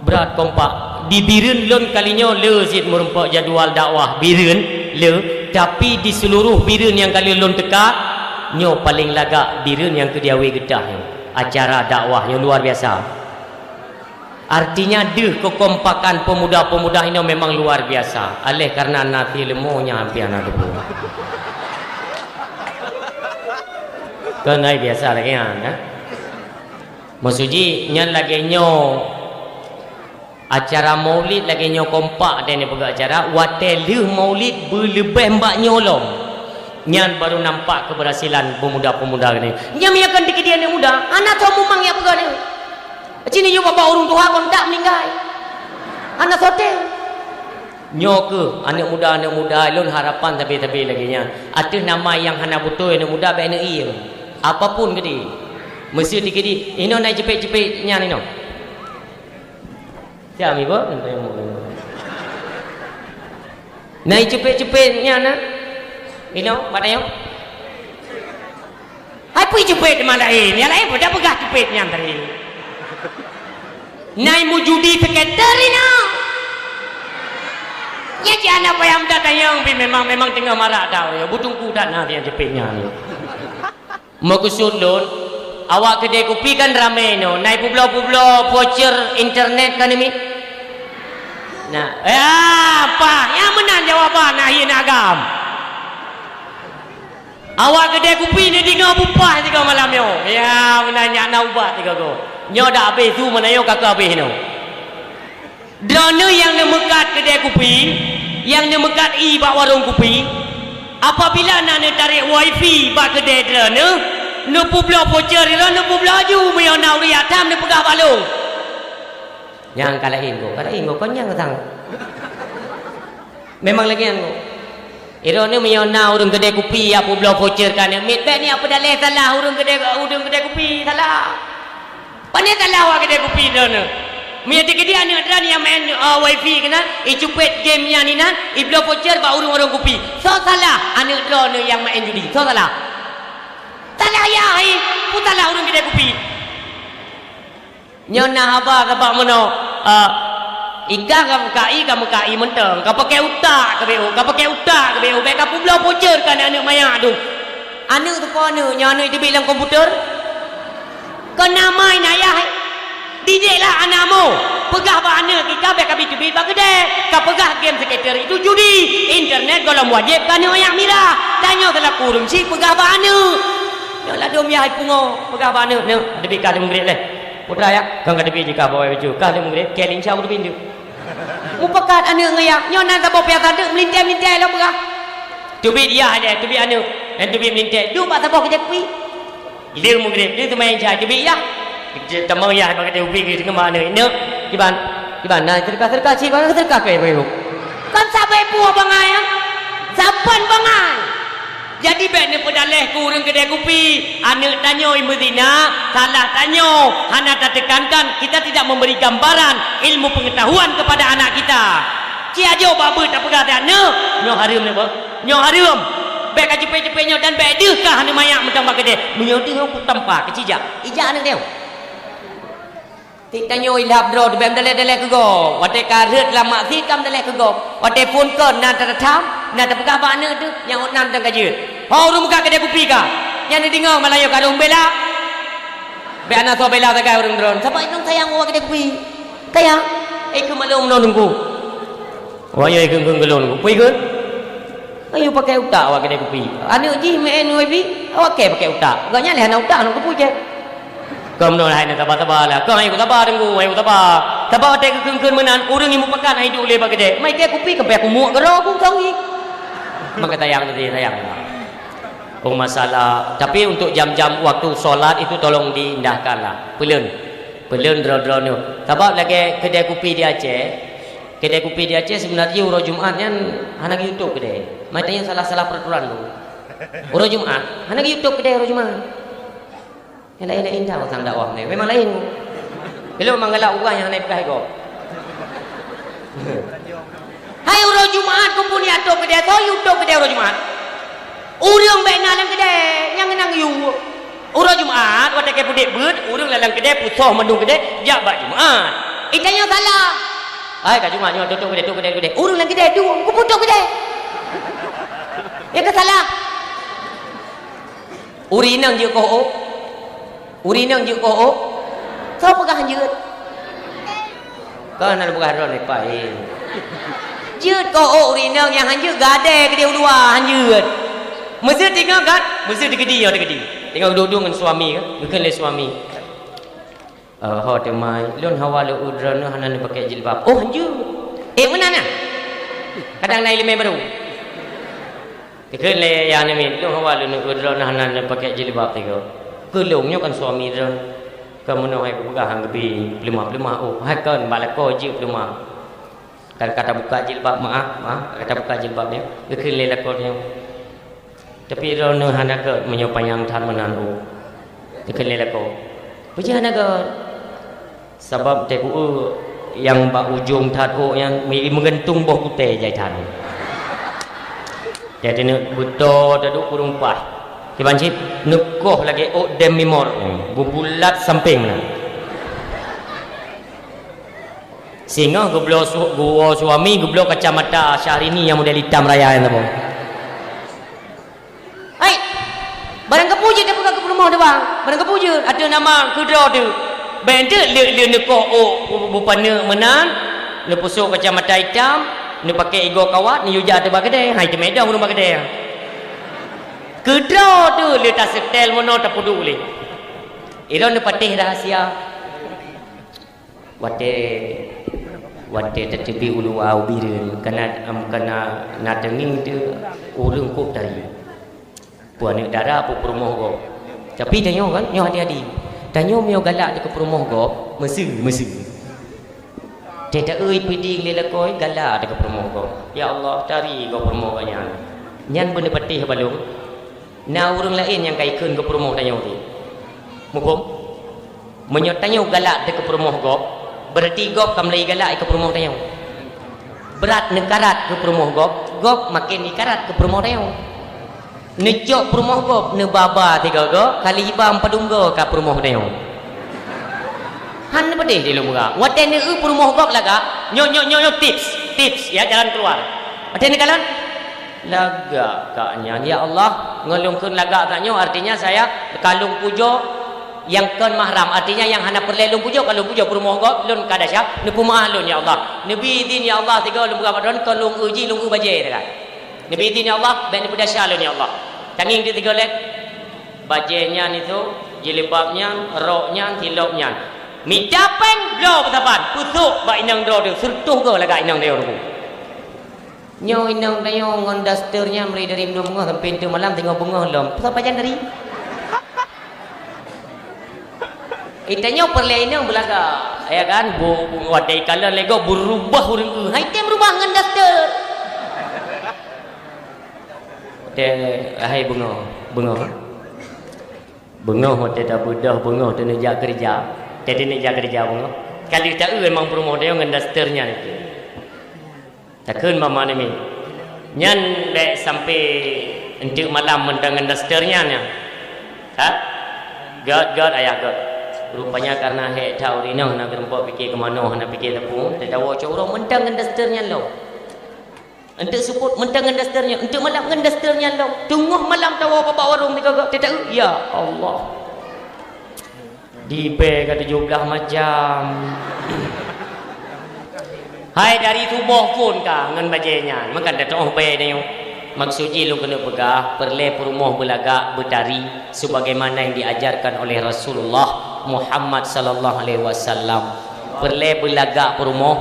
Brat kompak. Di Bireuen lôn kali nyoe le cit meurumpok jadwal dakwah Bireuen le, tapi di seluruh Bireuen nyang kali lôn teuka, nyoe paleng lagak Bireuen nyang keu di Awe Geutah nyoe. Acara dakwah nyoe luar biasa. Artinya deuh keukompakan pemuda-pemuda inoe memang luar biasa. Oleh karena na si leumo nyan hampir hana teupeue. Kon hai biasa lagèe nyan, eh? Maksud jih, nyan lagèe nyoe, acara maulid lagèe nyoe kompak dan peugah acara, watèe lheueh maulid beuleubèh bak nyoe lom. Nyan baru nampak keberhasilan pemuda-pemuda nyoe. Nyan meunyo kon dikeue di aneuk muda, hana soe mumang nyang peugah nyoe. Ci neuyue babah ureueng tuha kon dak meuninggai. Hana soe tém. Nyoe keuh aneuk muda-aneuk muda, lôn harapan sabe-sabe lagèe nyan. Ateueh nama nyang hana beutôi aneuk muda bèk neuk ié. Apapun keudéh. Meuseu dikeue di, inoe na cepet-cepet nyan inoe. Siap mi beuh? Na cepet-cepet nyan na. Inoe, bak tanyoe. Hai peue cepet teuma laén, nyang laén peue dak peugah cepet nyan tadi. Nai meujudi seuketer inoe. Nyan cit hana payah meutatanyong pih memang, memang teungoh marak that, ya, butungku that na nyang cepet nyan. Meukeusut lôn, awak keudè kupi kan ramè inoe, nai peubloe-peubloe voucher internet ka neumit? Nah, ya, pah, nyang meunan jawaban akhé na agam. Awak keudè kupi neudeungoe bupah sigoe malam nyoe. Ya, meunan nyak na ubat sigoe. Nyoe dak habéh su meunan nyoe ka keu habéh nyoe. Droeneuh nyang neumeukat keudè kupi, nyang neumeukat ié bak warông kupi, apabila na neutarek wifi bak keudè droeneuh, neupeubloe voucher droeneuh, neupeubloe aju, meunyoe na ureueng jak tham neupeugah bak lôn. Nyang ka laén goe, ka laén goe, kon nyang sang. Memang lagèe nyan goe. Droeneuh meunyoe na ureueng keudè kupi jak peubloe voucher ka neumit, bèk neujak peudalèh salah ureueng keudè, ureueng keudè kupi, salah. Pane salah awak keudè kupi droeneuh. Meunyoe dikeue di aneuk droeneuh nyang maén, eh, wifi keunan, icupet game nyan inan, ibloe voucher bak ureueng warông kupi. Soe salah? Aneuk droeneuh nyang maén judi. Soe salah? Salah yah, eh. Peue salah ureueng keudè kupi? Nyoe na haba sabab meunoe, eh, i kah ka meukai, ka meukai mantong. Ka pakai utak ka beu, ka pakai utak ka beu. Bèk ka peubloe voucher keu aneuk-aneuk manyak tu. Aneuk teupeue aneuk, nyoe aneuk teubiet lam komputer? Kon na ma na yah, eh? Didik lah aneuk mo. Peugah bak aneuk, kita bèk ka bi teubiet bak keudè. Ka peugah game seuketer itu judi. Internet gohlom wajéb keu aneuk manyak mirah. Tanyoe seulaku ureueng chik peugah bak aneuk. Nyoe ladôm yah pungo, peugah bak aneuk, "Neuk, teubiet kah lheuh meugréb lé." Putra ya, kon ka teubiet jih kah bawai bacut. Kah lheuh meugréb, kèe lincah teubiet neuk. Mupakat aneuk ngon yah, nyoe nan saboh piasa deuk meulintèe-meulintèe lom peugah. Teubiet yah deh, teubiet aneuk. Nyang teubiet meulintèe, duek bak saboh keudè kupi. Lheuh meugréb, lheuh seumayang isya, teubiet yah. Tamong yah bak keudè kupi, geuteukeumah aneuk. Neuk, kiban, kiban, na seudeukah-seudeukah cit, bang seudeukah keu ibu-ibu. Kan sabe puih bangai, ya? Saban bangai. Jadi bèk neupeudalèh keu ureueng keudè kupi, aneuk tanyoe meuzina, salah tanyoe, hana tateukankan, kita tidak memberi gambaran ilmu pengetahuan kepada anak kita. Ci ajo bak beuet tapeugah that, "Neuk, nyoe hareuem neuk, nyoe hareuem." Bèk ka ceupet-ceupet nyoe dan bèk deuh kah aneuk manyak mantong bak keudè. Meunyoe deuh, kutampa keu cijak. Ijak aneuk tanyoe. Tiep tanyoe ilham droe teuh bèk meudalèh-dalèh keu gob. Watèe ka rhot lam maksiet ka meudalèh keu gob. Watèe phôn kon na tatham, na tapeugah bak aneuk teuh nyang ôt nan mantong ka jeuet. Ho ureueng mukat keudè kupi ka. Nyan neudeungoe malam nyoe ka lôn bela. Bèk hana soe bela sagai ureueng droe. Sabab inong sayang bak keudè kupi. Kaya, eh, keu maklum ngon teungku. Wah, nyoe ikheun-kheun keu lôn, peue ikheun? Ayo pakai utak awak keudè kupi. Aneuk jih maén wifi, awak kèe pakai utak. Gobnyan lé hana utak, hana kupeue cit. Keunoe hai na saba-saba lah. Keunoe ayo saba teungku, ayo saba. Saba watèe geukheun-kheun meunan, ureueng nyang mupakat hai duek lé bak keudè. Mai kèe kupi, sampai aku muak geuro aku tong jih. Maka sayang tadi, sayang. Oh, masalah. Tapi untuk jam-jam waktu solat itu tolong diindahkanlah. Peulén. Peulén droe-droe nyoe. Sabab lagèe keudè kupi di Aceh, Keudè kupi di Aceh seubeuna jih uroe Jumat nyan hana geuyue tôp keudè. Mantong nyan salah-salah peraturan tu. Uroe Jumat hana geuyue tôp keudè uroe Jumat. Nyang laén-laén that sang dakwah nyoe. Memang laén. Ilôn memang galak ureueng nyang hana peugah gob. Hai uroe Jumat keupeue neujak tôp keudè, soe yue tôp keudè uroe Jumat? Ureueng bèk na lam keudè, nyang ngon yue. Uroe Jumat, watèe ka peudeh beuet, ureueng lam keudè, peusoh mandum keudè, jak bak Jumat. Ita nyoe salah. Hai, ka Jumat nyoe, tôp keudè, tôp keudè, keudè. Ureueng lam keudè, duek, keupeue tôp keudè? Nyang ka salah. Ureueng inong jeuet koh ôk. Ureueng inong jeuet koh ôk. Soe peugah jeuet? Kon hana lôn peugah droeneuh, Pak, eh. Jeuet keu ôk ureueng inong nyang han jeuet, gadée keudeh u luwa han jeuet. Meuseuti ngon gat, meuseuti keudeh nyoe teukeudi. Teungoh duek-duek ngon suami, kan? Geukheun lé suami. "Eh, ho teuma, lôn hawa lôn eu droeneuh hana neupakèk jilbab." "Oh, han jeuet." "Eh, meunan na?" Kadang na ileumèe barô. Geukheun lé nyang namiet, "Lôn hawa lôn eu droeneuh hana neupakèk jilbab tiga." Keu lôn nyoe kan suami droeneuh. Ka meunoe hai kupeugah han geubi peuleumah-peuleumah, oh, hai kon bak lakoe jeuet peuleumah. Kan ka tabuka jilbab, maaf, maaf, ka tabuka jilbab nyoe. Geukheun lé lakoe nyoe. Tapi droeneuh hana gèt meunyoe panyang that meunan, oh. Geukheun lé lakoe. Peue jeuet hana gèt? Sabab teuku nyang bak ujong that ôk nyan mi-, meugantung boh kutée jai that. Jadi neuk beuto teuduek kureueng paih. Kiban cit neukoh lagée ôk dem mimor, bubulat sampéng meunan. Singoh geubloe su-, geuwoe suami geubloe kacamata Syahrini nyang model itam raya nyan saboh. Hai! Barang kapeue jeuet tapeugah keu peurumoh teuh, bang? Barang kapeue jeuet? Ateueh nama keudroe teuh. Bèk teuk lé-lé neukoh ôk bu-, bu-, bupaneuk meunan, neupeusok kacamata itam, neupakèk igoe kawat, neuyue jak ateueh bak keudè. Hai, teumèe dong ureueng bak keudè. Keudroe teuh lé taseutèl meunoe tapeuduek lé. Ilôn neupatéh rahsia. Watèe, watèe tateubiet u luwa u Bireuen, kana, am, kana na teungieng teuh ureueng kôk tari. Peue aneuk dara, peue peurumoh gob. Tapi tanyoe kan, nyoe hati-hati. Tanyoe meunyoe galak teuh keu peurumoh gob, meuseu, meuseu. Teuh ta-eu peuding lé lakoe, galak teuh keu peurumoh gob. Ya Allah, tari gob peurumoh gob nyan. Nyan beuneupatéh bak lôn. Na ureueng laén nyang ka ikheun keu peurumoh tanyoe teuh. Muphom? Meunyoe tanyoe galak teuh keu peurumoh gob, beurati gob ka meulai galak keu peurumoh tanyoe. Brat neukarat keu peurumoh gob, gob maken ikarat keu peurumoh tanyoe. Neucok peurumoh gob, neubaba tiga goe, kali iba padum goe ka peurumoh tanyoe. Han neupeudeh di lôn peugah. Watèe neueu peurumoh gob lagak, nyoe, nyoe, nyoe, nyoe tips, tips, ya, jalan keluar. Watèe neukalon, lagak kak nyan, ya Allah, ngon lôn kheun lagak kak nyoe, artinya saya ka lôn pujoe nyang kon mahram, artinya nyang hana peureulèe lôn pujoe, ka lôn pujoe peurumoh gob, lôn ka desya, neupeumaáh lôn, ya Allah. Neubi idhin, ya Allah, tiga lôn peugah bak droen, kon lôn eu jih, lôn eu bajèe, kan. Neubi idhin, ya Allah, bèk neupeudesya lôn, ya Allah. Tangieng teuh tiga lé. Bajèe nyan itu, jilbab nyan, rok nyan, silop nyan. Mita péng, bloe peusaban, peusok bak inong droe teuh, seureutôh goe lagak inong droe teuh. Nyoe inong tanyoe ngon daster nyan mulai dari meunyoe beungoh sampai enteuk malam teungoh beungoh lom. Peue sapeue pajan dari? Eh, tanyoe peureulèe inong beulagak, ya kan? Bu, bu watèe ikalon lé gob beurubah ureueng eu. Hai, tem rubah ngon daster. Watèe, hai beungoh, beungoh. Beungoh watèe tabeudôh, beungoh teuneuk jak keureuja. Jadi neuk jak keureuja beungoh. Ka lheueh ta-eu memang peurumoh tanyoe ngon daster nyan. Takheun mama namiet. Nyan bèk sampai enteuk malam mantong ngon daster nyan, nyan. Ha? Göt, göt, ayah göt. Rupanya karena hék that ureueng inong hana geureumpok pike keu manoe, hana pike teupeu, teuh tawoe cot uroe mantong ngon daster nyan lom. Enteuk seupôt mantong ngon daster nyan, enteuk malam ngon daster nyan lom. Teungoh malam tawoe bak warong tiga göt, teuh ta-eu, ya Allah. Dibèe ka tujoh blah macam. Hai dari suboh phôn ka ngon bajèe nyan, meukan tatu'oh bèe nyoe. Maksud jih lôn keuneuk peugah, peureulèe peurumoh beulagak beutari sebagaimana yang diajarkan oleh Rasulullah Muhammad sallallahu alaihi wasallam. Peureulèe beulagak peurumoh,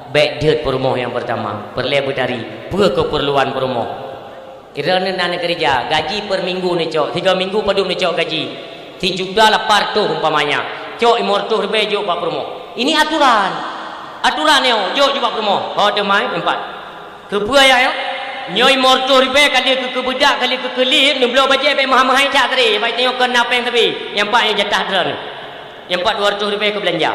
bèk deuet peurumoh nyang peurtama. Peureulèe beutari, peue keupeurluan peurumoh. Droeneuh na neukeureuja, gaji per minggu neucok, tiga minggu padum neucok gaji. Sijuta lapan reutôh umpamanya. Cok limong reutôh ribèe jok bak peurumoh. Ini aturan. Aturan nyoe, jok, jok bak peurumoh. Ho teumai, empat. Keupeue ayah nyoe? Nyoe limong reutôh ribèe ka lheueh keu keu beudak, ka lheueh keu keu liet, neubloe bajèe bèk meuhai-meuhai that tadi. Bak tanyoe kon na péng sabe. Nyang empat nyoe jatah droeneuh. Nyang empat dua reutôh ribèe keu beulanja.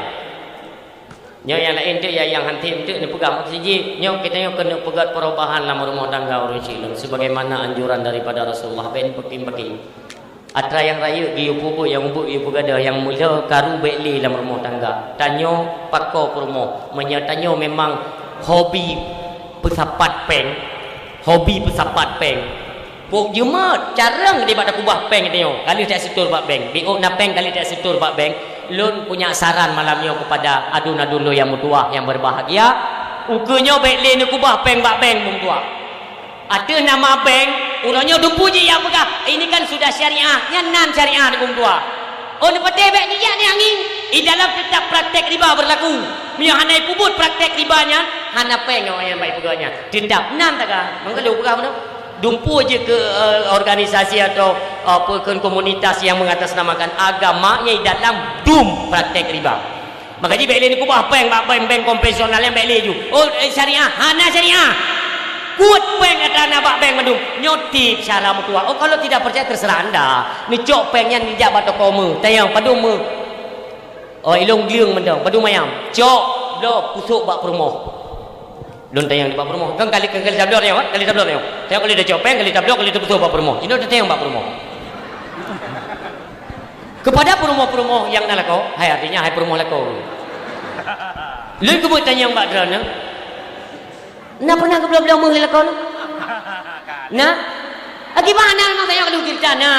Nyoe nyang laén teuk ya, nyang han tem teuk neupeugah maksud jih, nyoe geutanyoe keuneuk peugöt perubahan lam rumoh tangga ureueng syik lôn, sebagaimana anjuran daripada Rasulullah, bèk neupeugah-peugah. Atra nyang rayeuk geuyue peubuet, nyang ubit geuyue peugadôh, nyang meulhö karu bèk lé lam rumoh tangga. Tanyoe pakoe peurumoh, meunyoe tanyoe memang hobi peusapat péng, hobi peusapat péng. Pok jeumat, carông dibak takubah péng geutanyoe. Ka lheueh taseutôt bak bank. Biôk na péng ka lheueh taseutôt bak bank. Lôn punya saran malam nyoe kepada adun-adun lôn nyang meutuwah, nyang berbahagia. Ukeue nyoe bék lé neukeubah péng bak bank meutuwah. Ateueh nama bank, uroe nyoe dumpeue jih nyang peugah, "Ini kan sudah syariah." Nyan nan syariah di meutuwah. Oh, neupatéh bék nijak ni angin. Di dalam tetap praktek riba berlaku. Meunyoe hana ipeubuet praktek riba nyan, hana péng awaknyan bak ipeugah nyan. Tetap nan taga. Mangga lôn peugah bunoe. Dumpeue jih keu, eh, organisasi atau, eh, apa, keu komunitas yang mengatasnamakan agama nyang dalam dum praktek riba. Maka jih bék lé neukeubah péng bak bank-bank konvensional nyan bék lé ju. Oh, eh, syariah, hana syariah. Buet péng atra na bak bank mandum. Nyoe tieb cara meutuwah. Oh, kalau tidak percaya terserah anda. Neucok péng nyan neujak bak toko meu. Tanyong padum meu. Oh, ilong gleueng mantong, padum ayam. Cok, bloe, pusok bak peurumoh. Lôn tanyong di bak peurumoh. Kan kali, kali tabloe tanyong, kan? Kali tabloe tanyong. Tanyong kali tacok péng, kali tabloe, kali tapusok bak peurumoh. Jinoe tatanyong bak peurumoh. Kepada peurumoh-peurumoh nyang na lakoe, hai artinya hai peurumoh lakoe. Lôn keumeung tanyong bak droeneuh. Na pernah geubloe-bloe meuh lé lakoe? Na? Akibat na memang tanyong kali cerita na.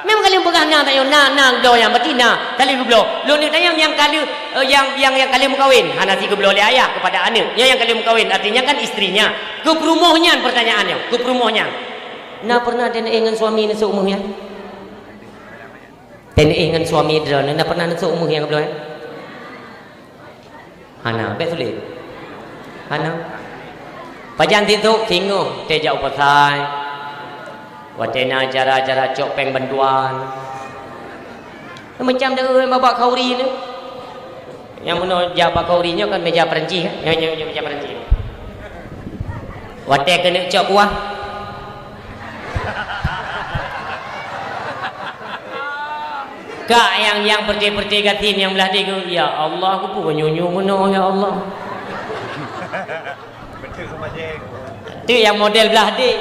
Memang kali peugah na tanyong na, na geubloe nyang berarti na. Kali geubloe. Lôn ni tanyong nyang kali, eh, yang, yang, yang kali meukawen. Hana si geubloe lé ayah kepada aneuk. Nyoe yang kali meukawen, artinya kan istrinya. Keu peurumoh nyan pertanyaan nyoe. Keu peurumoh nyan. Na pernah teuneuk ngon suami neusok meuh nyan? Teuneuk ngon suami droeneuh, na pernah neusok meuh nyang geubloe nyan? Hana, bék sulet. Hana. Pajan sisok singoh teuh jak u pasai. Watée na acara-acara cok péng bantuan. Macam dah babak khauri tu. Nyang bunoe jak bak khauri nyoe kan meja Perancis kan? Nyoe, nyoe, nyoe meja Perancis. Watée keuneuk cok kuah. Kak nyang, nyang peureute-peureute gasien nyang blah deh, "Ya Allah, keupeue nyoe-nyoe meunoe, ya Allah?" Tu nyang model blah deh.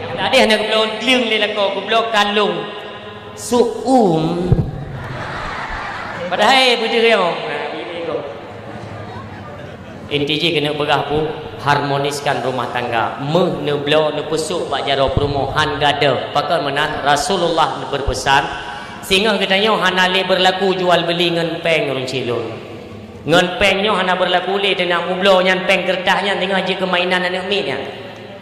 Nyang blah deh hana geubloe gleueng lé lakoe, geubloe kalong. Su'um. Padahai beudeuh nyoe. Inti jih keuneuk peugah peue? Harmoniskan rumah tangga. Meuh neubloe, neupeusok bak jaroe peurumoh, han gadôh. Pakon meunan? Rasulullah beupeusan, singoh geutanyoe hana lé beurlaku jual beuli ngon péng ureueng syedara. Ngon péng nyoe hana beurlaku lé, teunang mubloe nyan péng keureutah nyan teungoh jeuet keu mainan aneuk miet nyan.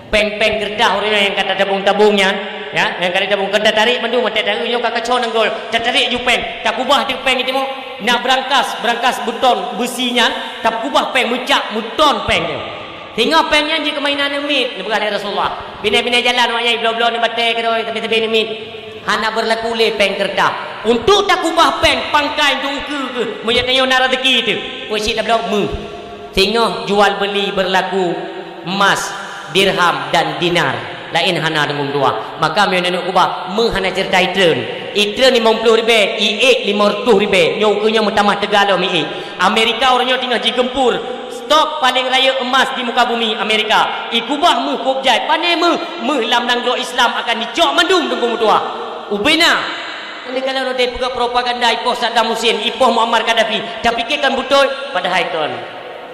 Péng-péng keureutah ureueng nyang ka tatabong-tabong nyan, ya, nyang ka tatabong, ka tatarek mandum, watée taeu nyoe ka kaco nanggol, tatarek ju péng, takubah teuk péng itu, na beurangkas, beurangkas beuton beusi nyan, takubah péng meucak, meuton péng nyoe. Singoh péng nyan jeuet keu mainan aneuk miet, neupeugah lé Rasulullah. Binéh-binéh jalan awak nyan bloe-bloe nibak batée keudroe, tapi-tapi aneuk miet. Hana beurlaku lé péng keureutah. Untuk takubah péng pangkai untuk ukeue keuh, meunyoe tanyoe na rezeki teuh. Peue cit tabloe meuh. Singoh jual beuli beurlaku emas, dirham, dan dinar. Laén hana deungon dua. Maka meunyoe neuk kubah, meuh hana ceurita itreun. Itreun limong ploh ribée, iék limong reutôh ribée. Nyoe ukeue nyoe meutamah teuga lom iék. Amerika uroe nyoe teungoh jigeumpur. Stok paleng rayeuk emas di muka bumi Amerika. Ikubah meuh kôb jai. Pané meuh? Meuh lam nanggroe Islam akan icok mandum teungku meutuwah. Ubena. Ini kalau roh deh peugah propaganda ipoh Saddam Hussein, ipoh Muammar Gaddafi. Tapikirkan beutôi, padahai kon.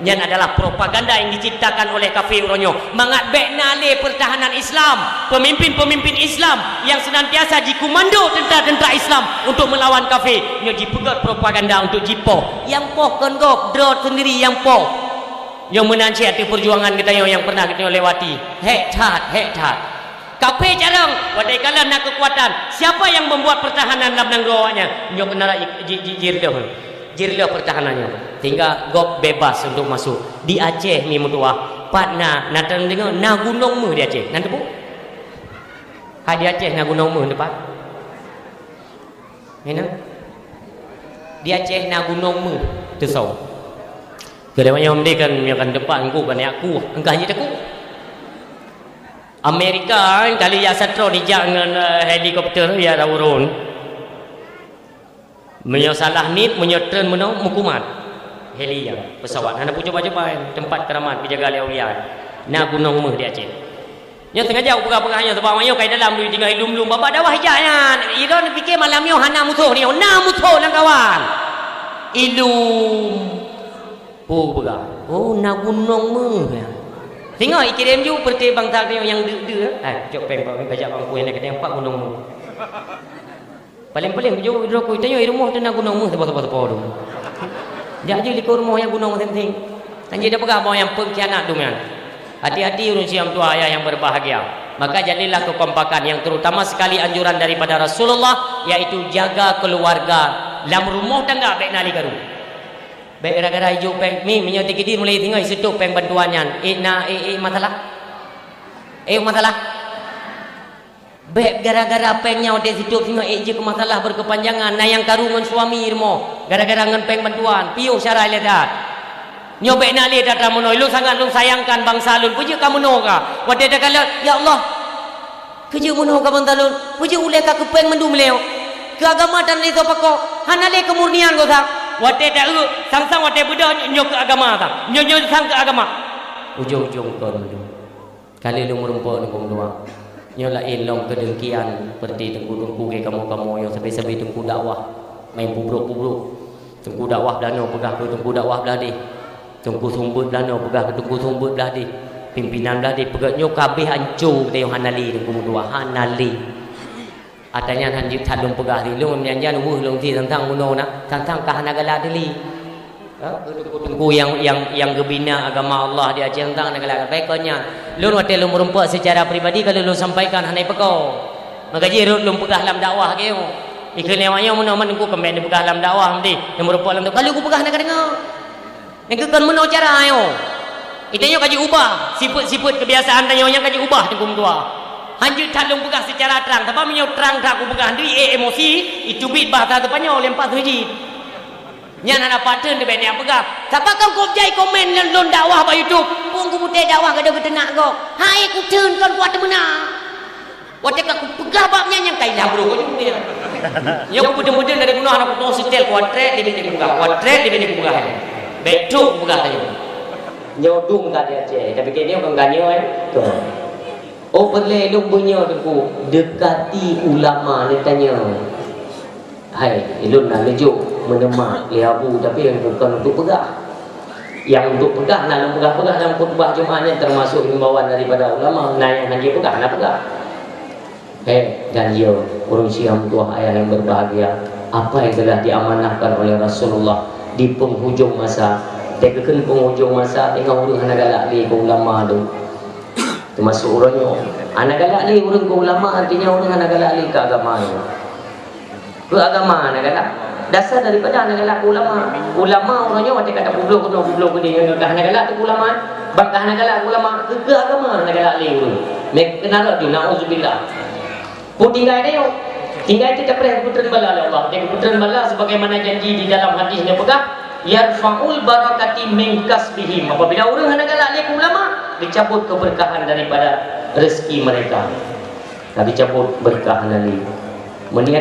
Nyan adalah propaganda yang diciptakan oleh kafé uroe nyoe. Mangat bék na lé pertahanan Islam, pemimpin-pemimpin Islam yang senantiasa jikomando tentara-tentara Islam untuk melawan kafé. Nyoe jipeugét propaganda untuk jipoh. Nyang poh kon gob, droe sendiri nyang poh. Nyoe meunan cit ateueh perjuangan geutanyoe nyang pernah geutanyoe lewati. Hék that, hék that. Kafé carông, watée kalon na keukuatan. Siapa yang membuat pertahanan lam nanggroe awaknyan? Nyoe keunarai ji-, ji-, jireuloh. Jireuloh pertahanan nyoe. Sehingga gob bebas untuk masuk. Di Aceh mi meutuwah, pat na, na teudeungoe na gunong meuh di Aceh. Na teupeue? Hai di Aceh na gunong meuh teupat. Hina? Di Aceh na gunong meuh teusoe. Keu lewat nyoe meundi kan, nyoe kan teumpat ngku kan jak kueh, engkah jih takue. Amerika kali jak satroe dijak ngon, eh, helikopter jak rawon. Meunyoe salah niet, meunyoe treun meunoe, meukumat. Heli nyan, pesawat. Hana peucoba-coba, teumpat keuramat, peujaga lé aulia. Na gunong meuh di Aceh. Nyoe sengaja kupeugah-peugah nyoe, sabab awak nyoe ka di dalam, teungoh ilum-lum, babah dakwah ijak nyan. Ilôn pike malam nyoe hana musoh nyoe, na musoh lam kawan. Ilum. Peue kupeugah? Oh, na gunong meuh nyan. Singoh ikirém ju peureuté bansa tanyoe nyang deuk-deuk. Eh, cok péng, Pak, kajak bangku nyang keudéh empat gunong meuh. Paléng-paléng jeuet droe ku, tanyoe i rumoh teuh na gunong meuh saboh-saboh tu. Jak jih likot rumoh nyang gunong masing-masing. Kan jeuet tapeugah boh nyang pengkhianat dum nyan. Hati-hati ureuëng siam tuha ayah yang berbahagia. Maka jalinlah kekompakan yang terutama sekali anjuran daripada Rasulullah, yaitu jaga keluarga. Lam rumoh tangga bék na lé karu. Bék gara-gara ijok péng, mi, meunyoe tikidi mulai singoh iseutok péng bantuan nyan. Eh, na, eh, eh, masalah? Eh, masalah? Bék gara-gara péng nyan watée seutok singoh ék jeuet keu masalah berkepanjangan, na nyang karu ngon suami rumoh, gara-gara ngon péng bantuan, piôh syara ilée that. Nyoe bék na lé that meunoe, lôn sangat lôn sayangkan bansa lôn, peue jeuet ka meunoe ka? Watée takalon, "Ya Allah, keu jeuet meunoe ka bansa lôn, peue jeuet ulée ka keu péng mandum lé nyoe? Keu agama tan lé soe pakoe, hana lé keumurnian gobnyan." Watée ta-eu, sang-sang watée beudôh, "Nyoe keu agama ta, nyoe, nyoe sang keu agama." Ujong-ujong kon mandum. Ka lheueh lôn meurumpok Teungku meutuah. Nyoe laén lom keudengkian seperti teungku-teungku gét kamoe-kamoe nyoe, sabe-sabe teungku dakwah main pubrok-pubrok. Teungku dakwah blah nyoe peugah keu teungku dakwah blah deh. Teungku sumbeuet blah nyoe peugah keu teungku sumbeuet blah deh. Pimpinan blah deh peugah nyoe kabeh anco geutanyoe hana lé teungku meutuah, hana lé. Ata nyan han jeuet that lôn peugah di lôn, nyan jan weueh lôn di tantang bunoe na, tantang ka hana galak di li. Ha? Teungku-teungku nyang, nyang, nyang geubina agama Allah di Aceh tantang hana galak, baik kon nyan. Lôn watée lôn meurumpok secara pribadi ka lôn sampaikan hana ipeugah. Maka jih rot lôn peugah lam dakwah keunoe. Ikeu lewat nyoe meunoe man teungku keumbang dipeugah lam dakwah meuti. Lôn meurumpok lam tu, ka lheueh kupeugah hana ka deungoe. Nyang keu kon meunoe cara nyoe. Geutanyoe ka jiubah, sifeuet-sifeuet keubiasaan tanyoe nyang ka jiubah teungku meutuah. Han jeuet that lôn peugah seucara trang, sabab meunyoe trang that kupeugah, di e-, emosi, iteubiet bahasa Seupanyol nyang pat seujid. Nyan hana pateuen teubiet nyang peugah. Sabab kan kop jai komen lôn, lôn dakwah bak YouTube, pun kuputéh dakwah gadôh geuteunak gob. Hai kuteun kon kuat teumeunak. Watée ka kupeugah bab nyan nyang ka ilah brôk ujong nyan. Nyoe kupeudeueng-peudeueng dari bunoe hana kutoh seutét kuat trek di binéh kupeugah, kuat trek di binéh kupeugah. Bék trok kupeugah tanyoe. Nyoe dum ka di Aceh, tapi keu nyoe kon ganyoe, eh. Tuh. Oh, peureulée lôn beunyoe teungku, dekati ulama neutanyoe. Hai, ulôn na neujok meuneuma lé Abu, tapi bukan untuk peugah. Yang untuk peugah, na lôn peugah-peugah dalam khutbah Jumat nyan, termasuk himbauan daripada ulama, na nyang hana jipeugah, hana peugah. Eh, dan ya, ureuëng siam tuah ayah yang berbahagia, apa yang telah diamanahkan oleh Rasulullah di penghujung masa. Dikeukeun penghujung masa, tengah ureuëng hana galak lé keu ulama tu. Termasuk ureuëng nyoe. Hana galak lé ureuëng keu ulama, artinya ureuëng hana galak lé keu agama nyoe. Keu agama hana galak. Dasar daripada hana galak keu ulama. Ulama ureuëng nyoe watée ka tapubloe keunoe, publoe keudeh nyoe ka hana galak keu ulama. Bak ka hana galak keu ulama, keu, keu agama hana galak lé ureuëng. Meukeunarot ju, naudzubillah. Peue tinggai tanyoe? Tinggai teuh tapreh geupeutreun bala lé Allah. Watée geupeutreun bala sebagaimana janji di dalam hadis nyang peugah, "Yarfa'ul barakati min kasbihim." Apabila ureuëng hana galak lé keu ulama, dicabut keberkahan daripada rezeki mereka. Ka dicabut berkah hana lé. Meunyoe